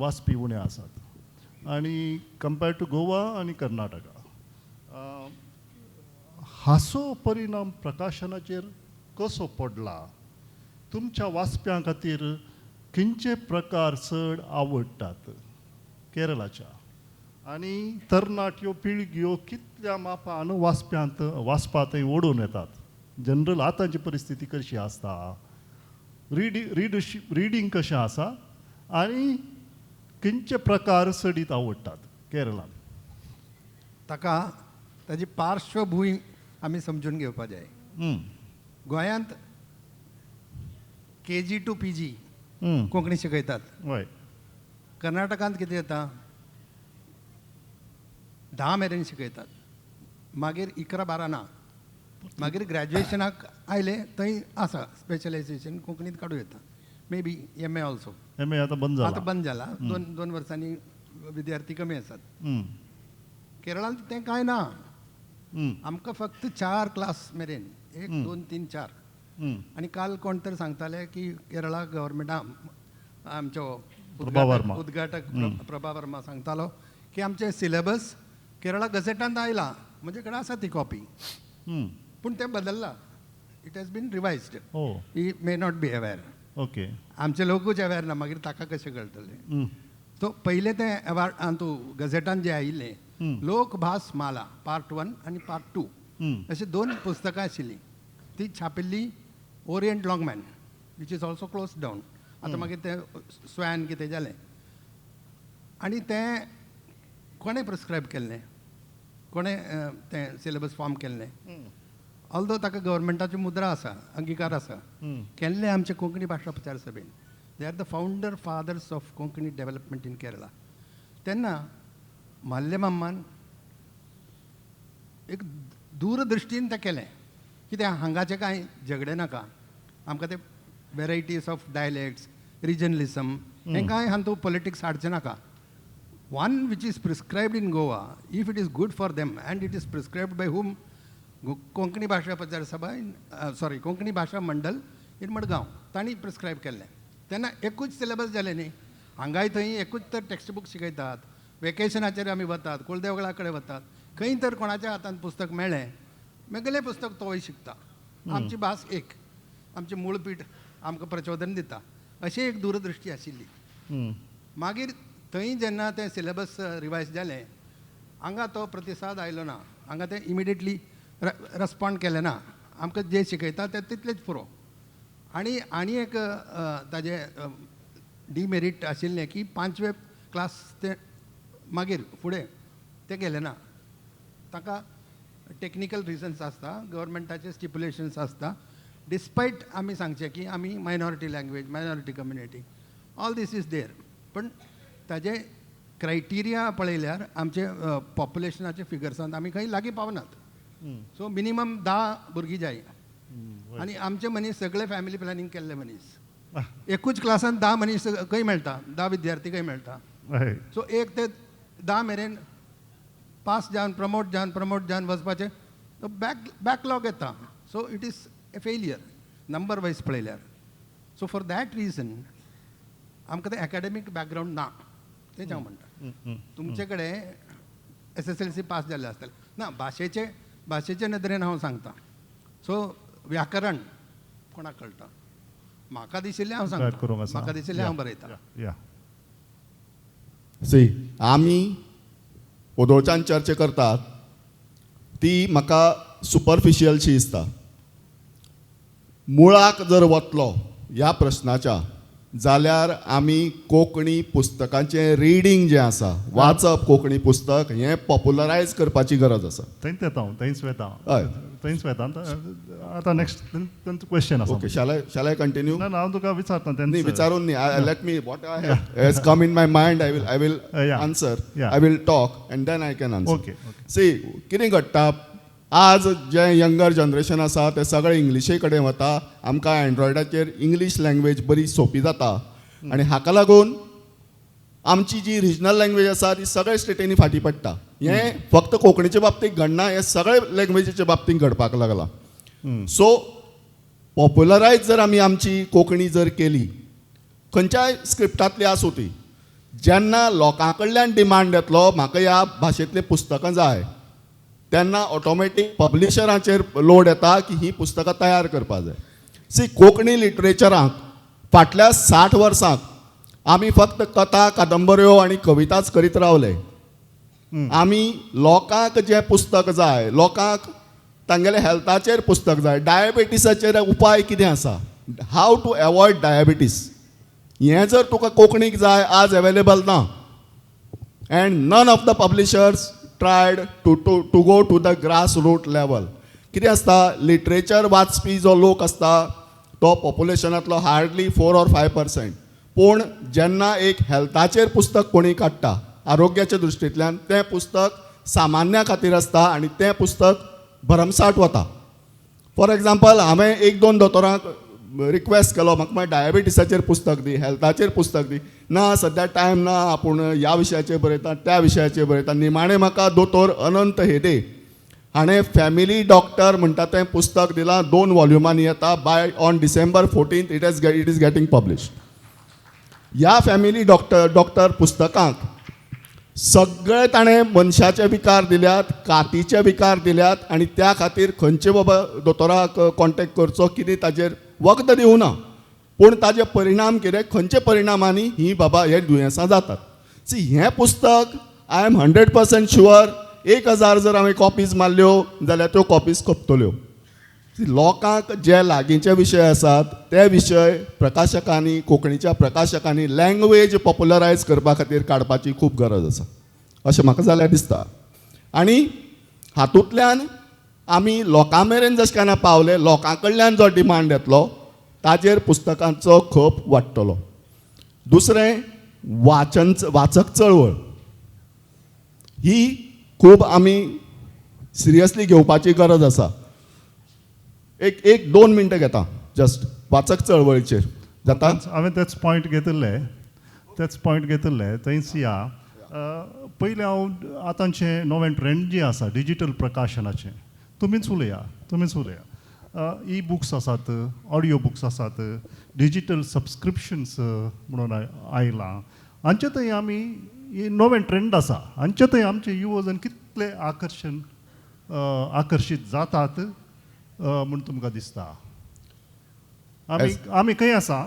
वाचपी उणे आसात आनी कंपेर्ड टू गोवा आनी कर्नाटका. हाचो परिणाम प्रकाशनाचेर कसो पडला? तुमच्या वाचप्यां खातीर खंयचे प्रकार चड आवडटात केरळाच्या? आनी तरणाट्यो पिळग्यो कितल्या मापान वाचप्यांत वाचपा थंय ओडून येतात? जनरल आतांची परिस्थिती कशी आसता, रिडींग कशें आसा आनी खंयचे प्रकार चडीत आवडटात केरळान? ताका ताजी पार्श्वभूंय आमी समजून घेवपा जाय. गोंयांत KG to PG Konkani शिकयतात. हय. कर्नाटकांत कितें जाता, 10 मेरेन शिकयतात, मागीर 11 12 ना, मागीर ग्रॅज्युएशनाक आयले थंय आसा स्पेशलायझेशन कोंकणींत काडूं येता, maybe MA also. MA आतां बंद जाला. आतां बंद जाला, दोन वर्सांनी विद्यार्थी कमी आसात. केरळांत तें कांय ना, आमकां फक्त 4 क्लास मेरेन, 1 2 3 4. आनी काल कोण तर सांगताले की केरळा गव्हर्मेंटा आमचो उद्घाटक प्रभा वर्मा सांगतालो की आमचें सिलेबस केरळा गझेटांत आयला, म्हजे कडेन आसा ती कॉपी, पूण तें बदल्ला, it has been revised, he may not be aware. Okay. आमचे लोकूच अवेर ना, मागीर ताका कशें कळटलें? सो पयलें तें एवार्ड तूं गझेटान जें आयिल्लें, लोकभास माला पार्ट 1 आनी पार्ट 2 अशीं 2 पुस्तकां आशिल्लीं. ती छापिल्ली Orient Longman, which is also close down. आतां मागीर तें स्वॅन कितें जालें. आनी तें कोणें प्रिस्क्रायब केल्लें, कोणें तें सिलेबस फॉर्म केल्लें, ऑल्दो ताका गव्हर्मेंटाची मुद्रा आसा, अंगिकार आसा, केल्लें आमचे कोंकणी भाशा प्रचार सभेन. They are the founder fathers of Konkani development in Kerala. तेन्ना माल्ले माम्मान एक दूरदृश्टीन तें केलें. कित्याक हांगाचें कांय झगडें नाका आमकां, ते वेरायटीज ऑफ डायलॅक्ट्स, रिजनलिसम हें कांय हातूंत पॉलिटिक्स हाडचें नाका. One which is prescribed in Goa, if it is good for them and it is prescribed by whom? Konkani Bhasha Prachar Sabha in sorry Konkani Bhasha Mandal in Madgaon, तांणी prescribe केल्लें. तेन्ना एकूच syllabus जालें न्ही, हांगाय थंय एकूच तर टॅक्स्ट बूक शिकयतात. वेकेशनाचेर आमी वतात, कुळदेवळा कडेन वतात, खंय तर कोणाच्या हातान पुस्तक मेळ्ळें, मेगेलें पुस्तक तोय शिकता. आमची भास एक, आमचें मूळपीठ आमकां प्रचोदन दिता, अशी एक दूरदृश्टी आशिल्ली. मागीर थंय जेन्ना तें सिलेबस रिवायज जालें, हांगा तो प्रतिसाद आयलो ना, हांगा तें इमिडिएटली रेस्पोंड केलें ना. आमकां जें शिकयता तें तितलेंच पुरो. आनी आनी एक ताजें डिमेरीट आशिल्लें की 5वे क्लास ते मागीर फुडें तें गेलें ना. ताका टॅक्निकल रिजन्स आसता, गव्हर्मेंटाचे स्टिपुलेशन्स आसता. डिस्पायट आमी सांगचें की आमी minority language, minority community, all this is there, पण ताजे क्रायटिरिया पळयल्यार आमचे पॉप्युलेशनाचे फिगर्सांत आमी खंय लागीं पावनात. सो मिनिमम 10 भुरगीं जाय. आनी आमचे मनीस सगळे फॅमिली प्लॅनिंग केल्ले मनीस, एकूच क्लासान 10 मनीस खंय मेळटा, 10 विद्यार्थी खंय मेळटा? सो 1 ते 10 मेरेन पास जावन प्रमोट जावन प्रमोट जावन वचपाचें, तो बॅकलॉग येता. So it is a failure number wise पळयल्यार. सो फॉर that reason आमकां तें एकाडेमीक बॅकग्रावंड ना, तेंच हांव म्हणटा. तुमचे कडेन SSLC पास जाल्ले आसतले ना, भाशेचे भाशेचे नदरेन हांव सांगता. सो व्याकरण कोणाक कळटा? म्हाका दिशिल्लें हांव सांगता, म्हाका दिशिल्लें हांव बरयता. सी, आमी ओदोळच्यान चर्चा करतात ती म्हाका सुपरफिशियलशी दिसता. मुळाक जर वतलो ह्या प्रश्नाच्या जाल्यार आमी कोंकणी पुस्तकांचें रिडींग जें आसा, वाचप कोंकणी पुस्तक हें पॉप्युलरायज करपाची गरज आसा. थंयच येता हांव, थंयच वेता, थंयच वेता. आतां नेक्स्ट तेंचो क्वेश्चन आसा. Okay, shall I continue? ना, हांव तुका विचारता. न्ही, विचारून न्ही, let me what I have has come in my mind, I will answer, I will talk and then I can answer. Okay. See, कितें घडटा आज जे यंगर जनरेशन आसा ते सगळे इंग्लिशे कडेन वता. आमकां एन्ड्रॉयडाचेर इंग्लीश लँग्वेज बरी सोंपी जाता आनी हाका लागून आमची जी रिजनल लँग्वेज आसा ती सगळे स्टेटींनी फाटीं पडटा. हें फक्त कोंकणीचे बाबतींत घडना, हें सगळे लँग्वेजीच्या बाबतींत घडपाक लागलां. सो पॉप्युलरायज जर आमी आमची कोंकणी जर केली, खंयच्याय स्क्रिप्टांतली आसूं ती, जेन्ना लोकां कडल्यान डिमांड येतलो म्हाका ह्या भाशेंतलीं पुस्तकां जाय, तेन्ना ऑटोमॅटीक पब्लिशराचेर लोड येता की ही पुस्तकां तयार करपा जाय. सी, कोंकणी लिटरेचराक फाटल्या 60 वर्सांक आमी फक्त कथा, कादंबऱ्यो आनी कविताच करीत रावले. आमी लोकांक जें पुस्तक जाय, लोकांक तांगेले हेल्थाचेर पुस्तक जाय, डायबिटीसाचेर उपाय कितें आसा, how to avoid diabetes, हें जर तुका कोंकणीक जाय आज एवेलेबल ना. And none of the publishers tried to to to go to the grass root level. कितें आसता, लिटरेचर वाचपी जो लोक आसता तो पॉप्युलेशनांतलो हार्डली 4 or 5%. पूण जेन्ना एक हेल्थाचेर पुस्तक कोणी काडटा आरोग्याच्या दृश्टींतल्यान, तें पुस्तक सामान्या खातीर आसता आनी तें पुस्तक भरमसाठ वता. फॉर एग्जाम्पल, हांवें 1-2 दोतोरांक रिक्वेस्ट केलो, म्हाका मागीर डायबिटीसाचेर पुस्तक दी, हेल्थाचेर पुस्तक दी. ना, सद्या टायम ना, आपूण ह्या विशयाचेर बरयता, त्या विशयाचेर बरयता. निमाणें म्हाका दोतोर अनंत हेदे हाणें फॅमिली डॉक्टर म्हणटा तें पुस्तक दिलां, 2 वॉल्युमांनी येता. By on December 14 it is getting publish. ह्या फॅमिली डॉक्टर पुस्तकांक सगळे ताणें मनशाचे विकार दिल्यात, कातीचे विकार दिल्यात आनी त्या खातीर खंयचे बाबा दोतोराक कॉन्टेक्ट करचो, कितें ताजेर वखद दिवना. पूण ताजे परिणाम कितें, खंयच्या परिणामांनी ही बाबा हे दुयेंसां जातात. सी हें पुस्तक I am 100% sure 1000 जर हांवें कॉपीज मारल्यो जाल्यार त्यो कॉपीज खपतल्यो. लोकांक जे लागींचे विशय आसात ते विशय प्रकाशकांनी, कोंकणीच्या प्रकाशकांनी लँग्वेज पॉप्युलरायज करपा खातीर काडपाची खूब गरज आसा अशें म्हाका जाल्यार दिसता. आनी हातूंतल्यान आमी लोकां मेरेन जशें केन्ना पावले, लोकां कडल्यान जो डिमांड येतलो ताजेर पुस्तकांचो खप वाडटलो. दुसरें, वाचन, वाचक चळवळ ही खूब आमी सिरियसली घेवपाची गरज आसा. एक एक 2 मिनटां घेता जस्ट वाचक चळवळीचेर जाता. हांवें तेच पॉयंट घेतिल्ले, तेच पॉयंट घेतिल्ले थंयच या. पयलें हांव आतांचें नवें ट्रेंड जी आसा डिजीटल प्रकाशनाचें, तुमीच उलया, तुमीच उलया. ई बुक्स आसात, ऑडियो बुक्स आसात, डिजीटल सबस्क्रिप्शन्स म्हणून आयलां. हांचे थंय आमी ही नवें ट्रेंड आसा, हांचे थंय आमचे युवजन कितले आकर्शण आकर्शीत जातात म्हूण तुमकां दिसता? आमी आमी खंय आसा,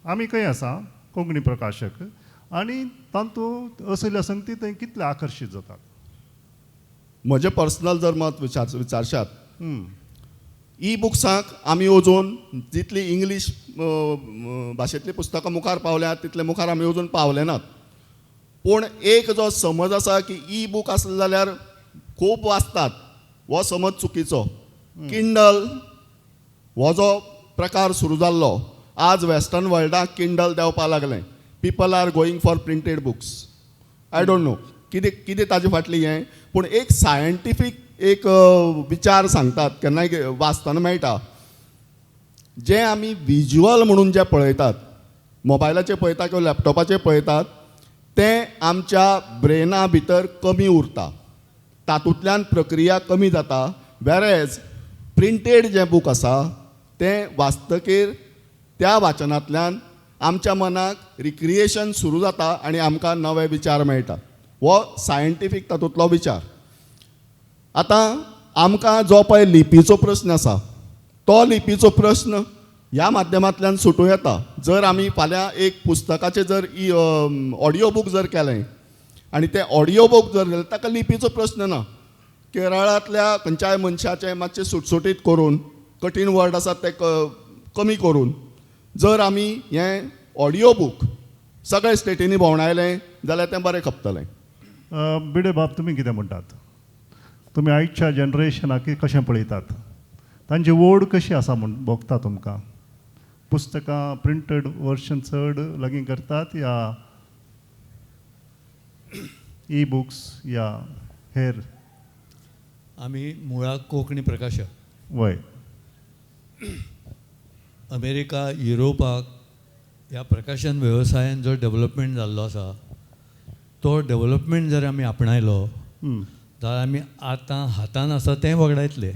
आमी खंय आसा कोंकणी प्रकाशक आनी तातूंत असल्या संगती थंय कितले आकर्शीत जातात? म्हजें पर्सनल जर मत विचारशात, ई बुक्सांक आमी अजून जितली इंग्लीश भाशेंतलीं पुस्तकां मुखार पावल्यात तितले मुखार आमी अजून पावले नात. पूण एक जो समज आसा की ई बूक आसले जाल्यार खूब वाचतात, हो समज चुकीचो. किंडल हो जो प्रकार सुरू जाल्लो, आज वेस्टर्न वर्ल्डाक किंडल देंवपाक लागलें. People are going for printed books. I don't know कितें कितें ताजे फाटली हें, पूण एक सायंटिफीक एक विचार सांगतात, केन्नाय वाचतना मेळटा. जें आमी विज्युअल म्हणून जें पळयतात, मोबायलाचेर पळयतात किंवा लॅपटॉपाचेर पळयतात, तें आमच्या ब्रेना भितर कमी उरता, तातूंतल्यान प्रक्रिया कमी जाता. वेरेज प्रिंटेड जें बूक आसा तें वाचतकीर त्या वाचनांतल्यान आमच्या मनाक रिक्रिएशन सुरू जाता आनी आमकां नवे विचार मेळटात. हो सायंटिफीक तातूंतलो विचार. आतां आमकां जो पळय लिपीचो प्रस्न आसा तो लिपीचो प्रस्न ह्या माध्यमांतल्यान सुटूं येता. जर आमी फाल्यां एक पुस्तकाचें जर ऑडियो बूक जर केलें आनी तें ऑडियो बूक जर जालें, ताका लिपीचो प्रस्न ना. केरळांतल्या खंयच्याय मनशाचें मातशें सुटसुटीत करून, कठीण वर्ड आसात ते कमी करून जर आमी हें ऑडियो बूक सगळे स्टेटींनी भोंवडायलें जाल्यार तें बरें खपतलें. बिडे बाब, तुमी कितें म्हणटात? तुमी आयच्या जनरेशनाक कशें पळयतात? तांची ओड कशी आसा म्हूण भोगता तुमकां? पुस्तकां प्रिंटेड वर्शन चड लागीं करतात या ई बुक्स या हेर? आमी मुळाक कोंकणी प्रकाशक. वय. अमेरिका, युरोपाक ह्या प्रकाशन वेवसायान जो डेवलपमेंट जाल्लो आसा तो डेवलपमेंट जर आमी आपणायलो जाल्यार आमी आतां हातान आसा तें वगडायतले.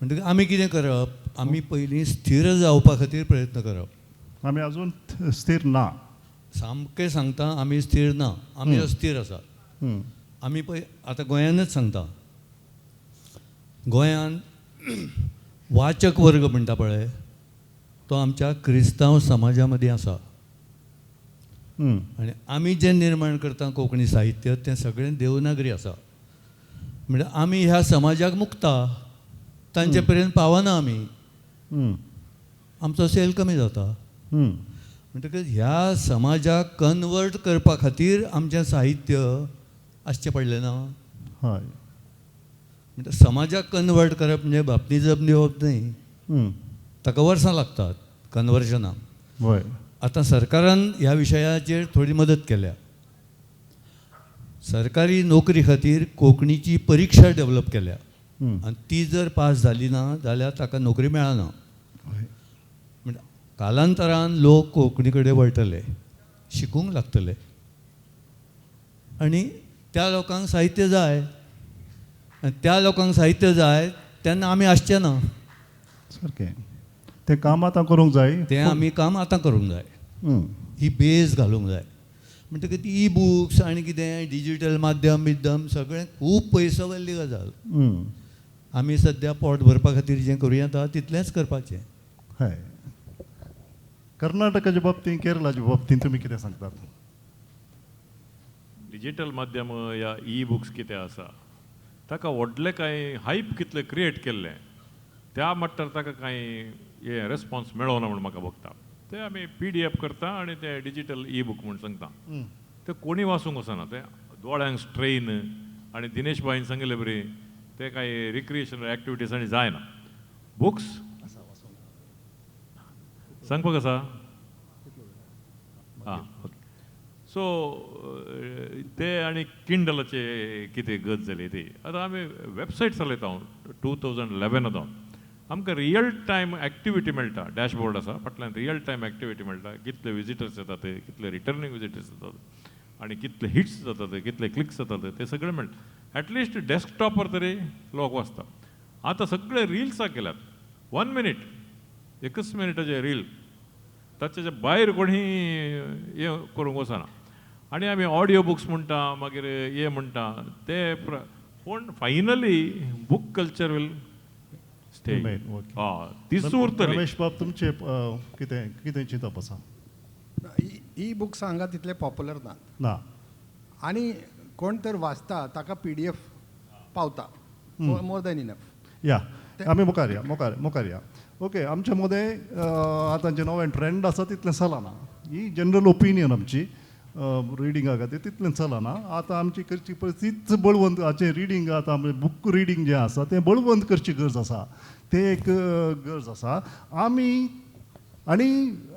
म्हणटकीर आमी कितें करप, आमी पयलीं स्थीर जावपा खातीर प्रयत्न करप. आमी अजून स्थीर ना. सामकें सांगता, आमी स्थीर ना, आमी अस्थिर आसा. आमी पळय आतां गोंयानच सांगता, गोंयान वाचक वर्ग म्हणटा पळय तो आमच्या क्रिस्तांव समाजा मदीं आसा. आनी आमी जें निर्माण करता कोंकणी साहित्य तें सगळें देवनागरी आसा. म्हणजे आमी ह्या समाजाक मुक्ता, तांचे पर्यंत पावना आमी, आमचो सेल कमी जाता. म्हणटकच ह्या समाजाक कन्वर्ट करपा खातीर आमचें साहित्य आसचें पडलें ना. हय. म्हणटा समाजाक कन्वर्ट करप म्हणजे बापनिजम दिवप न्हय, ताका वर्सां लागतात कन्वर्जनाक. हय. आतां सरकारान ह्या विशयाचेर थोडी मदत केल्या. सरकारी नोकरी खातीर कोंकणीची परिक्षा डेवलप केल्या आनी ती जर पास जाली ना जाल्यार ताका नोकरी मेळना. म्हणटा कालांतरान लोक कोंकणी कडेन वळटले, शिकूंक लागतले आनी त्या लोकांक साहित्य जाय, आनी त्या लोकांक साहित्य जाय तेन्ना आमी आसचे ना. सारकें तें काम आतां करूंक जाय, तें आमी काम आतां करूंक जाय, ही बेज घालूंक जाय. म्हणटकीर ई बुक्स आनी कितें डिजीटल माध्यम बिध्यम सगळें खूब पयसो वयली गजाल. आमी सद्या पोट भरपा खातीर जें करूं येता तितलेंच करपाचें. हय, कर्नाटकाच्या बाबतींत, केरळाच्या बाबतींत तुमी कितें सांगतात? डिजिटल माध्यम या ई बुक्स कितें आसा ताका व्हडलें कांय हायप कितलें क्रिएट केल्लें त्या मट्टार ताका कांय हें रेस्पॉन्स मेळना म्हूण म्हाका भोगता. ते आमी PDF करता आनी ते डिजिटल ई बूक म्हूण सांगता, ते कोणी वाचूंक वचना, ते दोळ्यांक स्ट्रेन. आनी दिनेश भाईन सांगिल्ले बरी ते कांय रिक्रिएशनल एक्टिविटीज आनी जायना. बुक्स सांगपाक आसा आं ओके. सो ते आनी किंडलाचे कितें गत जाली ती आतां आमी वेबसायट चलयता. हांव 2011 आतां आमकां रियल टायम एक्टिविटी मेळटा, डॅशबोर्ड आसा फाटल्यान, रियल टायम एक्टिविटी मेळटा, कितले विजिटर्स येतात, कितले रिटर्निंग विजिटर्स येतात आनी कितले हिट्स जातात, कितले क्लिक्स जातात, ते सगळे मेळटा. एटलिस्ट डेस्कटॉपार तरी लोक वाचता. आतां सगळे रिल्सां केल्यात, 1 मिनीट एकच मिनिटाचे रील, ताच्या भायर कोणी हें करूंक वचना. आनी आमी ऑडियो बुक्स म्हणटा, मागीर हें म्हणटा ते, पूण finally book culture will stay. हय, तीच उरतली. रमेश बाब, तुमचें कितें कितें चिंतप आसा? ई बुक्स हांगा तितले पॉप्युलर नात ना, आनी कोण तर वाचता ताका PDF पावता, मोर दॅन इनफ. या आमी मुखार या, मुखार मुखार या. ओके, आमच्या मदें आतां जें नवें ट्रेंड आसा तितलें चलना, ही जनरल ओपिनियन आमची रिडिंगा खातीर तितलें चलना. आतां आमची करची परिस्थितीच बळवंत हाचें रिडींग, आतां आमचें बूक रिडींग जें आसा तें बळवंत करची गरज आसा, तें एक गरज आसा. आमी आनी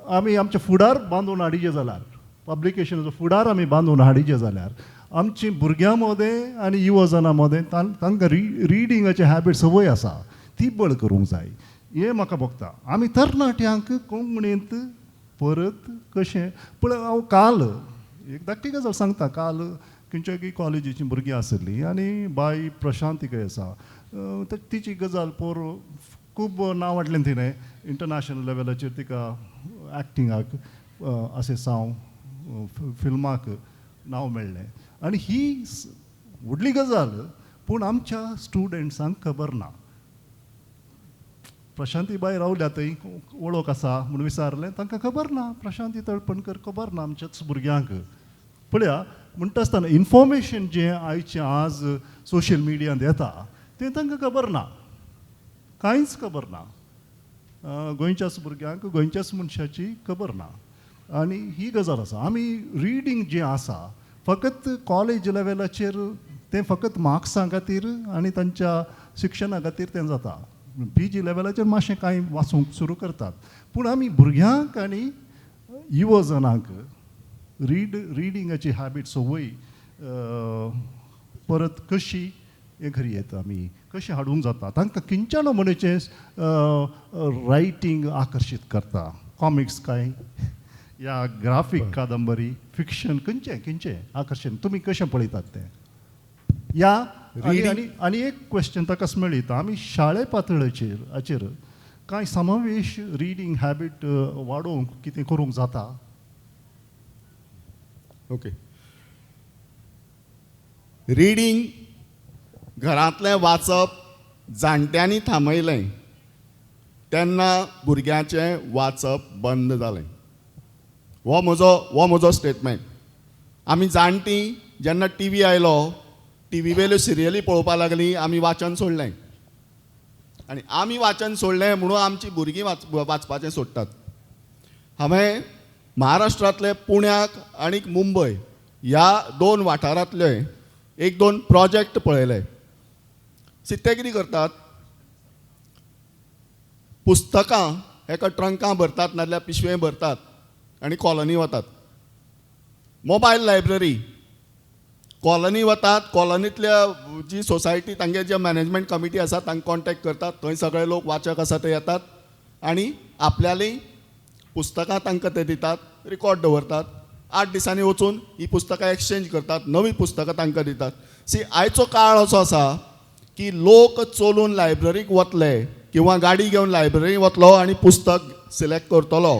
आमी आमचें फुडार बांदून हाडिचें जाल्यार, पब्लिकेशनाचो फुडार आमी बांदून हाडिचें जाल्यार आमची भुरग्यां मदें आनी युवा जनां मदें तांकां रिडींगाची हॅबीट संवय आसा ती बळ करूंक जाय, हें म्हाका भोगता. आमी तरणाट्यांक कोंकणींत परत कशें पळय, हांव काल एक धाकटी गजाल सांगता. काल खंयच्या कॉलेजीचीं भुरगीं आसलीं आनी बाय प्रशांती खंय आसा, तिची गजाल पोर खूब नांव वाडलें तिणें इंटरनॅशनल लेवलाचेर, तिका एक्टिंगाक अशें साव फिल्माक नांव मेळ्ळें आनी ही व्हडली गजाल, पूण आमच्या स्टुडंट्सांक खबर ना. प्रशांती बाय रावल्या थंय, वळख आसा म्हूण विचारलें, तांकां खबर ना प्रशांती तळपणकर खबर ना आमच्याच भुरग्यांक. पळया म्हणटा आसतना इन्फॉर्मेशन जें आयचें आज सोशल मिडियांत येता तें तांकां खबर ना, कांयच खबर ना. गोंयच्याच भुरग्यांक गोंयच्याच मनशाची खबर ना आनी ही गजाल आसा. आमी रिडींग जें आसा फकत कॉलेज लेवलाचेर तें फकत मार्क्सां खातीर आनी तांच्या शिक्षणा खातीर तें जाता. PG लेवलाचेर मातशें कांय वाचूंक सुरू करतात, पूण आमी भुरग्यांक आनी युवा जनांक रिडींगाची हॅबीट संवय परत कशी हें घरी येता, आमी कशें हाडूंक जाता तांकां, खंयच्या नमुनेचें रायटींग आकर्शीत करता, कॉमिक्स कांय या ग्राफीक कादंबरी, फिक्शन, खंयचें खंयचें आकर्शण तुमी कशें पळयतात तें? या आनी आनी एक क्वेश्चन ताकाच मेळयता, आमी शाळे पातळेचेर हाचेर कांय समावेश रिडींग हॅबीट वाडोवंक कितें करूंक जाता? ओके, रिडींग घरांतलें वाचप जाणट्यांनी थांबयलें तेन्ना भुरग्यांचें वाचप बंद जालें. हो म्हजो स्टेटमेंट. आमी जाणटीं जेन्ना TV आयलो, TV वेल्यो सिरियली पळोवपाक लागली, आमी वाचन सोडलें आनी आमी वाचन सोडलें म्हणून आमची भुरगीं वाचपाचें सोडटात. हांवें महाराष्ट्रांतले पुण्याक आनी मुंबय ह्या 2 वाठारांतले 1-2 प्रोजेक्ट पळयले. ते कितें करतात, पुस्तकां एका ट्रंकां भरतात नाजाल्यार पिशवें भरतात आनी कॉलनी वतात. मोबायल लायब्ररी कॉलनी वतात, कॉलनींतल्या जी सोसायटी तांगे जे मॅनेजमेंट कमिटी आसा तांकां कॉन्टेक्ट करतात, थंय सगळे लोक वाचक आसा ते येतात आनी आपल्यालीं पुस्तकां तांकां ते दितात, रिकॉर्ड दवरतात. 8 दिसांनी वचून ही पुस्तकां एक्सचेंज करतात, नवीं पुस्तकां तांकां दितात. सी, आयचो काळ असो आसा की लोक चलून लायब्ररीक वतले किंवा गाडी घेवन लायब्ररीक वतलो आनी पुस्तक सिलेक्ट करतलो,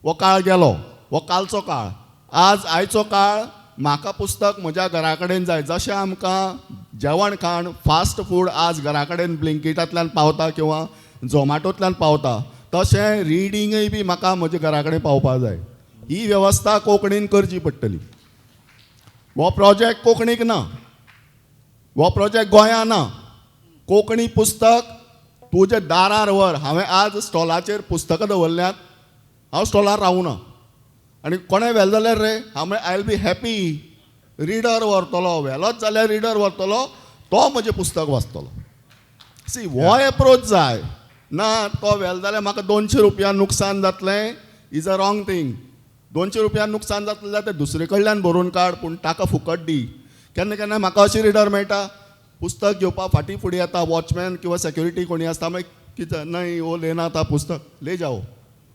हो काळ गेलो, हो कालचो काळ. आज आयचो काळ म्हाका पुस्तक म्हज्या घरा कडेन जाय. जशें आमकां जेवण खाण फास्ट फूड आज घरा कडेन ब्लिंकिटांतल्यान पावता किंवा झोमॅटोंतल्यान पावता, तशें रिडींगय बी म्हाका म्हज्या घरा कडेन पावपाक जाय. ही वेवस्था कोंकणीन करची पडटली. हो प्रोजेक्ट कोंकणीक ना, हो प्रोजेक्ट गोंया ना. कोंकणी पुस्तक तुज्या दारार व्हर. हांवें आज स्टॉलाचेर पुस्तकां दवरल्यांत, हांव स्टॉलार रावना आनी कोणें व्हेलें जाल्यार रे हांव म्हळें I will be happy. Reader व्हरतलो, व्हेलोच जाल्यार रिडर व्हरतलो, तो म्हजें पुस्तक वाचतलो. सी हो एप्रोच जाय ना. तो व्हेलो जाल्यार म्हाका 200 रुपया नुकसान जातलें is a wrong thing. 200 रुपया नुकसान जातलें जाल्यार तें दुसरे कडल्यान भरून काड, पूण ताका फुकट दी. केन्ना केन्ना म्हाका अशी रिडर मेळटा, पुस्तक घेवपाक फाटीं फुडें येता वॉचमॅन किंवा सेक्युरिटी कोणी आसता, मागीर कितें नहीं वो लेना था पुस्तक, ले जाओ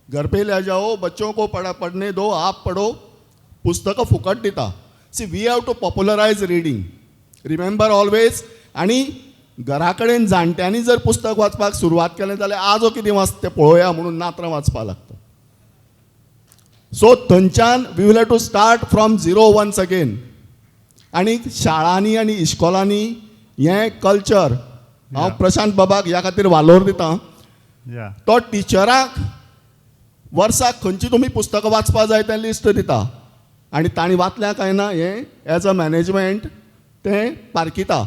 घर पे ले जाओ, बच्चों को पढ़ने दो, आप पढ़ो. पुस्तकां फुकट दिता. See we have to popularise reading, remember always. आनी घरा कडेन जाणट्यांनी जर पुस्तक वाचपाक सुरवात केलें जाल्यार आजो कितें वाचता तें पळोवया म्हणून नातरां वाचपाक लागता. सो थंयच्यान we will have to start from zero once again. आनी शाळांनी आनी इश्कोलांनी हें कल्चर, हांव प्रशांत बाबाक ह्या खातीर वालोर दिता, तो टिचराक वर्साक खंयची तुमी पुस्तकां वाचपाक जाय तें लिस्ट दिता आनी तांणी वाचल्या काय ना हें एज अ मॅनेजमेंट तें पारखिता.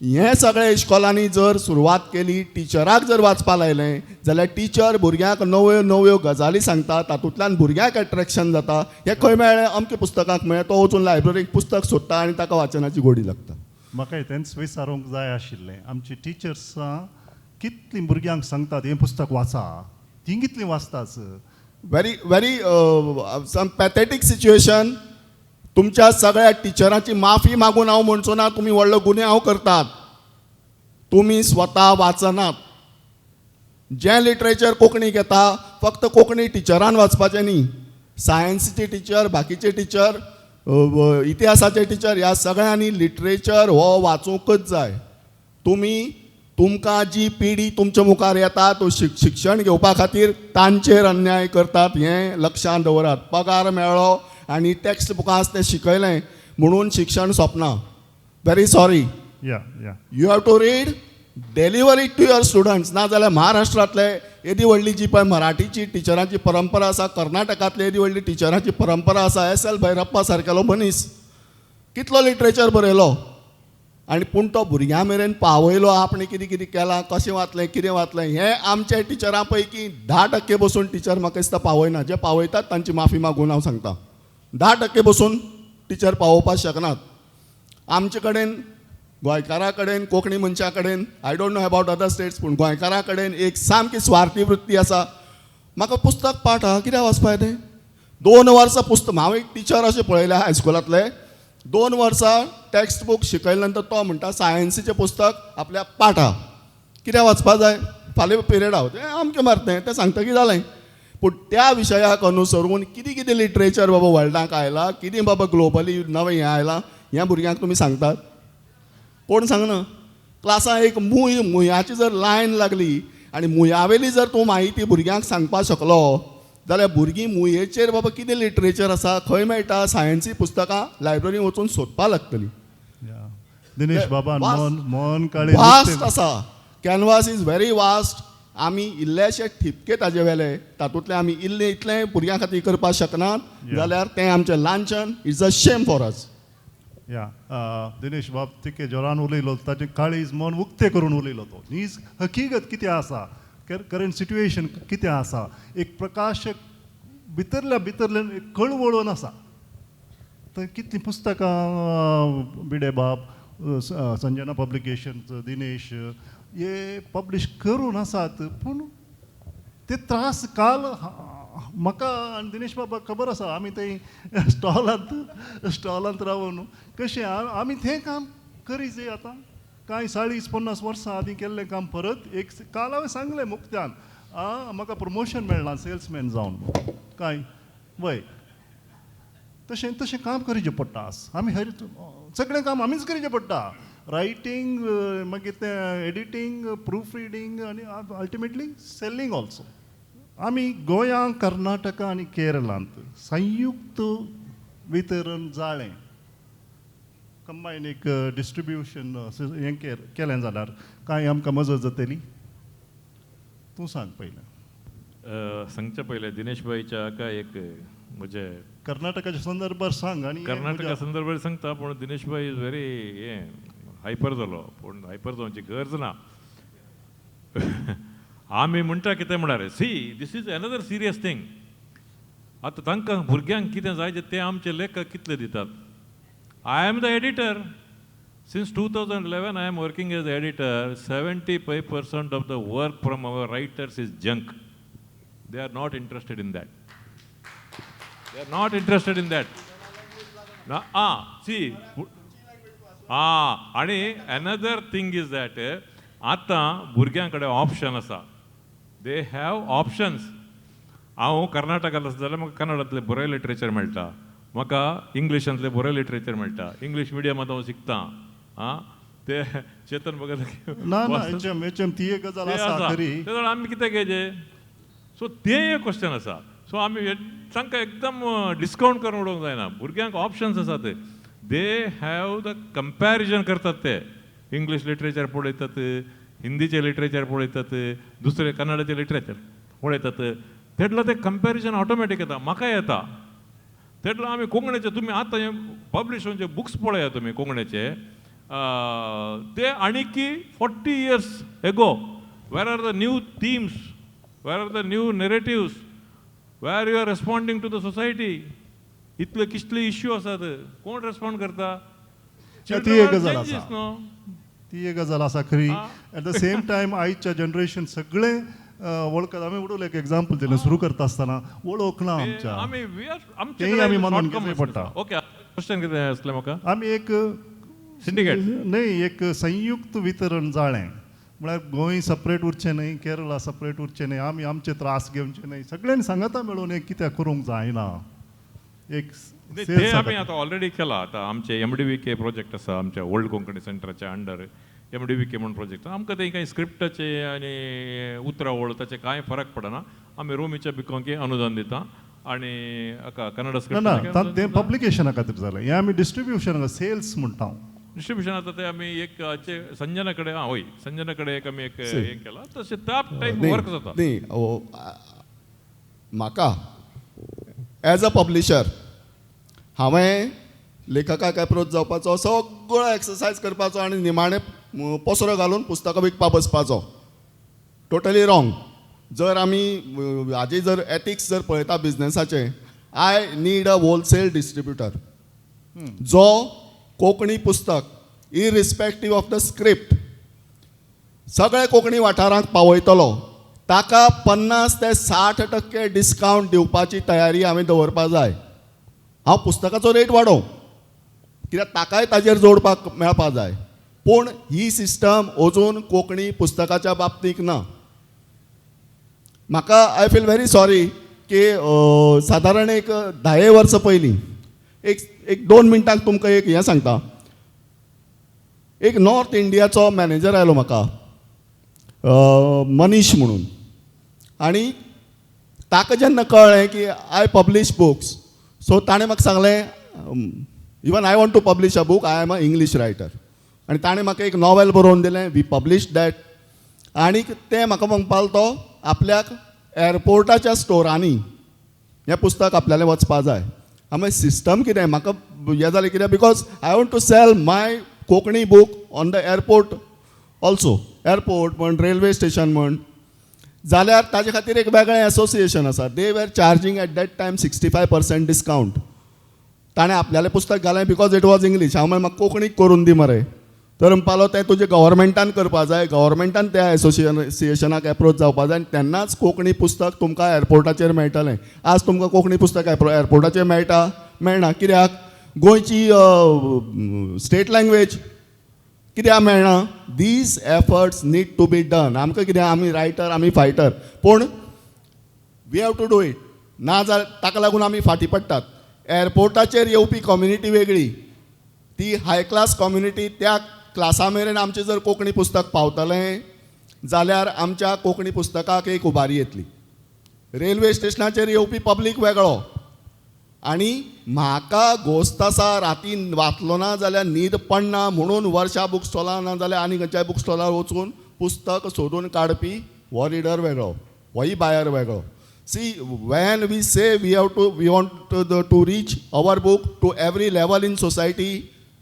हें सगळें इश्कोलांनी जर सुरवात केली, टिचराक जर वाचपाक लायलें जाल्यार टिचर भुरग्यांक नव्यो नव्यो गजाली सांगता, तातूंतल्यान भुरग्यांक एट्रेक्शन जाता. हें खंय मेळ्ळें, अमके पुस्तकाक मेळ्ळें, तो वचून लायब्ररीक पुस्तक सोदता आनी ताका वाचनाची गोडी लागता. म्हाका तेंच विचारूंक जाय आशिल्लें, आमची टिचर्सां कितलीं भुरग्यांक सांगतात हें पुस्तक वाचा, तीं कितलीं वाचताच? Very very some pathetic situation. तुमच्या सगळ्या टिचरांची माफी मागून हांव म्हणचो ना तुमी व्हडलो गुन्यांव करतात. तुमी स्वता वाचनात. जें लिटरेचर कोंकणीक येता फक्त कोंकणी टिचरान वाचपाचें न्ही, सायन्सीचे टिचर, बाकीचे टिचर, इतिहासाचे टिचर, ह्या सगळ्यांनी लिटरेचर हो वाचूंकच जाय. तुमी तुमकां जी पिढी तुमच्या मुखार येता तो शिक्षण घेवपा खातीर तांचेर अन्याय करतात हें लक्षांत दवरात. पगार मेळ्ळो आनी टॅक्स्ट बुकां तें शिकयलें म्हणून शिक्षण सोंपना. Very sorry. You have to read, deliver it to your students. ना जाल्यार महाराष्ट्रांतले येदी व्हडली जी पळय मराठीची टिचरांची परंपरा आसा, कर्नाटकांतली येदी व्हडली टिचरांची परंपरा आसा, एस एल भैरप्पा सारकेलो मनीस कितलो लिटरेचर बरयलो आनी पूण तो भुरग्यां मेरेन पावयलो आपणें कितें कितें केलां, कशें वाचलें, कितें वाचलें, हें आमच्या टिचरां पैकी 10% बसून टिचर म्हाका दिसता पावयना. जे पावयतात तांची माफी मागून हांव सांगता, 10% बसून टिचर पावोवपाक शकनात. आमचे कडेन गोंयकारा कडेन, कोंकणी मनशा कडेन, I don't know about other states, पूण गोंयकारा कडेन एक सामकी स्वार्थी वृत्ती आसा. म्हाका पुस्तक पाठ आहा, कित्याक वाचपाक तें? 2 वर्सां पुस्तक, हांव एक टिचर अशें पळयलें हायस्कुलांतलें, 2 वर्सां टॅक्स्ट बूक शिकयले नंतर तो म्हणटा सायन्सीचें पुस्तक आपल्या पाठ आहा, कित्याक वाचपाक जाय, फाल्यां पिरियड आहा, तें आमचें मारतें तें सांगता की जालें. पूण त्या विशयाक अनुसरून कितें कितें लिटरेचर बाबा वर्ल्डाक आयलां, कितें बाबा ग्लोबली नवें हें आयलां, ह्या भुरग्यांक तुमी सांगतात? कोण सांगना. क्लासां एक मूय, मुयाची जर लायन लागली आनी मुयावेली जर तूं म्हायती भुरग्यांक सांगपाक शकलो जाल्यार भुरगीं मुयेचेर बाबा कितें लिटरेचर आसा, खंय मेळटा सायन्सी पुस्तकां, लायब्ररीन वचून सोदपाक लागतली. दिनेश बाबा मोहन काळे वास्ट आसा, कॅनवास is very vast. आमी इल्लेशे ठिपके ताजे वेले, तातूंतले आमी इल्ले इतलें भुरग्यां खातीर करपाक शकनात जाल्यार तें आमचें लांछन. It's a shame for us. या दिनेश बाब तिके जोरान उलयलो, ताचें काळीज मन उक्तें करून उलयलो. तो नीज हकीगत कितें आसा, करंट सिट्युएशन कितें आसा, एक प्रकाशक भितरल्या भितरल्यान एक कळवळून आसा. तर कितलीं पुस्तकां बिडे बाब, संजना पब्लिकेशन्स, दिनेश हे पब्लिश करून आसात, पूण ते त्रास काल म्हाका आनी दिनेश बाबाक खबर आसा. आमी थंय स्टॉलांत रावन कशें आमी थंय काम करीजे. आतां कांय 40-50 वर्सां आदीं केल्लें काम परत एक काल हांवें सांगलें मुक्त्यान, म्हाका प्रमोशन मेळ्ळां सेल्समॅन जावन कांय वय, तशें तशें काम करचें पडटा. आमी हर सगळें काम आमीच करचें पडटा, रायटींग, मागीर तें एडिटींग, प्रूफ रिडींग आनी अल्टिमेटली सेलींग ऑल्सो. आमी गोंया, कर्नाटका आनी केरळांत संयुक्त वितरण जाळें कंबायन एक डिस्ट्रिब्युशन हें केलें जाल्यार कांय आमकां मजत जातली? तूं सांग पयलें. सांगचे पयलें दिनेश भाईच्या हाका एक म्हजे कर्नाटकाच्या संदर्भार सांग आनी कर्नाटका संदर्भार सांगता, पूण दिनेश भाई is very हें हायपर जालो, पूण हायपर जावची गरज ना. आमी म्हणटा कितें म्हळ्यार see this is another serious thing. आतां तांकां भुरग्यांक कितें जाय तें आमचे लेखक कितले दितात? I am the editor. Since 2011 I am working as editor. 75% of the work from our writers is junk. They are not interested in that. They are not interested in that. See आनी another thing is that आतां भुरग्यां कडेन option आसा. They have options. हांव कर्नाटकांत आसा जाल्यार म्हाका कन्नडांतलें बरें लिटरेचर मेळटा, म्हाका इंग्लिशांतलें बरें लिटरेचर मेळटा, इंग्लीश मिडियमांत हांव शिकतां. आं ते चेतन भगत ना ना एच एम ती एक गजाल आसा खरी. तेन्ना आमी कितें घेयचें? सो तें एक क्वेश्चन आसा. सो आमी तांकां एकदम डिस्कावंट करून उडोवंक जायना. भुरग्यांक ऑप्शन्स आसात. They have the comparison करतात ते. इंग्लीश लिटरेचर पळयतात, हिंदीचें लिटरेचर पळयतात, दुसरे कन्नडाचें लिटरेचर पळयतात. तेटलो तें कंपॅरिजन ऑटोमॅटीक येता. म्हाका येता तेटलो आमी कोंकणीचे तुमी आतां हें पब्लिश जावचे बुक्स पळया तुमी कोंकणीचे ते आणिकी 40 years ago. Where are the new themes, where are the new narratives, where you are responding to the society? इतले कितले इश्यू आसात, कोण रेस्पॉन्ड करता? ती एक गजाल आसा, ती एक गजाल आसा खरी. एट the same time आयच्या जनरेशन सगळें वळखत. आमी उडोवलं एक एग्जाम्पल दिलें सुरू करता आसतना, वळख ना आमच्या, तेंय आमी मानून घेवचें पडटा. ओके, क्वेश्चन कितें आसलें म्हाका? आमी एक सिंडिकेट न्हय, एक संयुक्त वितरण जाळें, म्हळ्यार गोंय सपरेट उरचें न्हय, केरळा सपरेट उरचें न्हय, आमी आमचे त्रास घेवचे न्हय, सगळ्यांनी सांगाता मेळून एक कित्याक करूंक जायना? एक ते आमी आतां ऑलरेडी केला. आतां आमचे MDVK project आसा, आमच्या ओल्ड कोंकणी सेंटराच्या अंडर MDVK म्हणून प्रोजेक्ट. आमकां ते कांय स्क्रिप्टाचे आनी उतरावळ ताचे कांय फरक पडना. आमी रोमीच्या बिकोंकी अनुदान दिता आनी हाका कन्नड स्क्रिप्ट ना तें पब्लिकेशना खातीर जालें. हें आमी डिस्ट्रिब्युशन सेल्स म्हणटा. डिस्ट्रिब्युशन आतां तें आमी एक संजना कडेन हय संजना कडेन एक आमी एक हें केलां, तशें त्या टायप वर्क जाता. न्ही म्हाका एज अ पब्लिशर हांवें लेखकाक एप्रोच जावपाचो, सगळो एक्सरसायज करपाचो आनी निमाणें पसरो घालून पुस्तकां विकपा बसपाचो. Totally wrong. जर आमी हाजी जर एथिक्स जर पळयता बिजनेसाचें, I need a wholesale distributor जो कोंकणी पुस्तक इरिस्पेक्टीव ऑफ the script सगळे कोंकणी वाठारांक पावयतलो. ताका 50 ते 60% डिस्कावंट दिवपाची तयारी हांवें दवरपाक जाय. हांव पुस्तकाचो रेट वाडोवं कित्याक ताकाय ताजेर जोडपाक मेळपाक जाय. पूण ही सिस्टम अजून कोंकणी पुस्तकाच्या बाबतीक ना. म्हाका I feel very sorry की सादारण एक 10 वर्सां पयलीं एक एक 2 मिनटांक तुमकां एक हें सांगता. एक नॉर्थ इंडियाचो मॅनेजर आयलो म्हाका, मनीश म्हणून, आनी ताका जेन्ना कळ्ळें की I publish books, सो ताणें म्हाका सांगलें even I want to publish a book, I am a English writer. आनी ताणें म्हाका एक नॉवेल बरोवन दिलें, we publish that. आनी तें म्हाका म्हणपाक तो आपल्याक एअरपोर्टाच्या स्टोरांनी हें पुस्तक आपल्यालें वचपा जाय. आमी सिस्टम कितें म्हाका हें जालें कित्याक because I want to sell my Konkani book on the airport also, airport म्हण रेल्वे स्टेशन म्हण, जाल्यार ताजे खातीर एक वेगळें एसोसिएशन आसा. They were charging at that time 65% discount. ताणें आपल्यालें पुस्तक घालें because it was English. हांव म्हळें म्हाका कोंकणीक करून दी मरे, तर म्हणपालो तें तुजें गव्हर्मेंटान करपा जाय, गव्हर्मेंटान त्या एसोसिएशनाक एप्रोच जावपा जाय आनी तेन्नाच कोंकणी पुस्तक तुमकां एअरपोर्टाचेर मेळटलें. आज तुमकां कोंकणी पुस्तक एअरपोर्टाचेर मेळटा? मेळना. कित्याक? गोंयची स्टेट लँग्वेज कित्याक मेळना? These efforts need to be done. आमकां कितें, आमी रायटर, आमी फायटर, पूण we have to do it. ना जाल्यार ताका लागून आमी फाटीं पडटात. एअरपोर्टाचेर येवपी कम्युनिटी वेगळी, ती हाय क्लास कम्युनिटी, त्या क्लासा मेरेन आमचें जर कोंकणी पुस्तक पावतलें जाल्यार आमच्या कोंकणी पुस्तकाक एक उबारी येतली. रेल्वे स्टेशनाचेर येवपी पब्लीक वेगळो, आनी म्हाका घोस्त आसा रातीन वाचलो ना जाल्यार न्हीद पडना म्हणून वर्षा बूक स्टॉलार ना जाल्यार आनी खंयच्याय बूक स्टॉलार वचून पुस्तक सोदून काडपी हो रिडर वेगळो, होय बायर वेगळो. See, when we say we have to we want to reach our book to every level in society,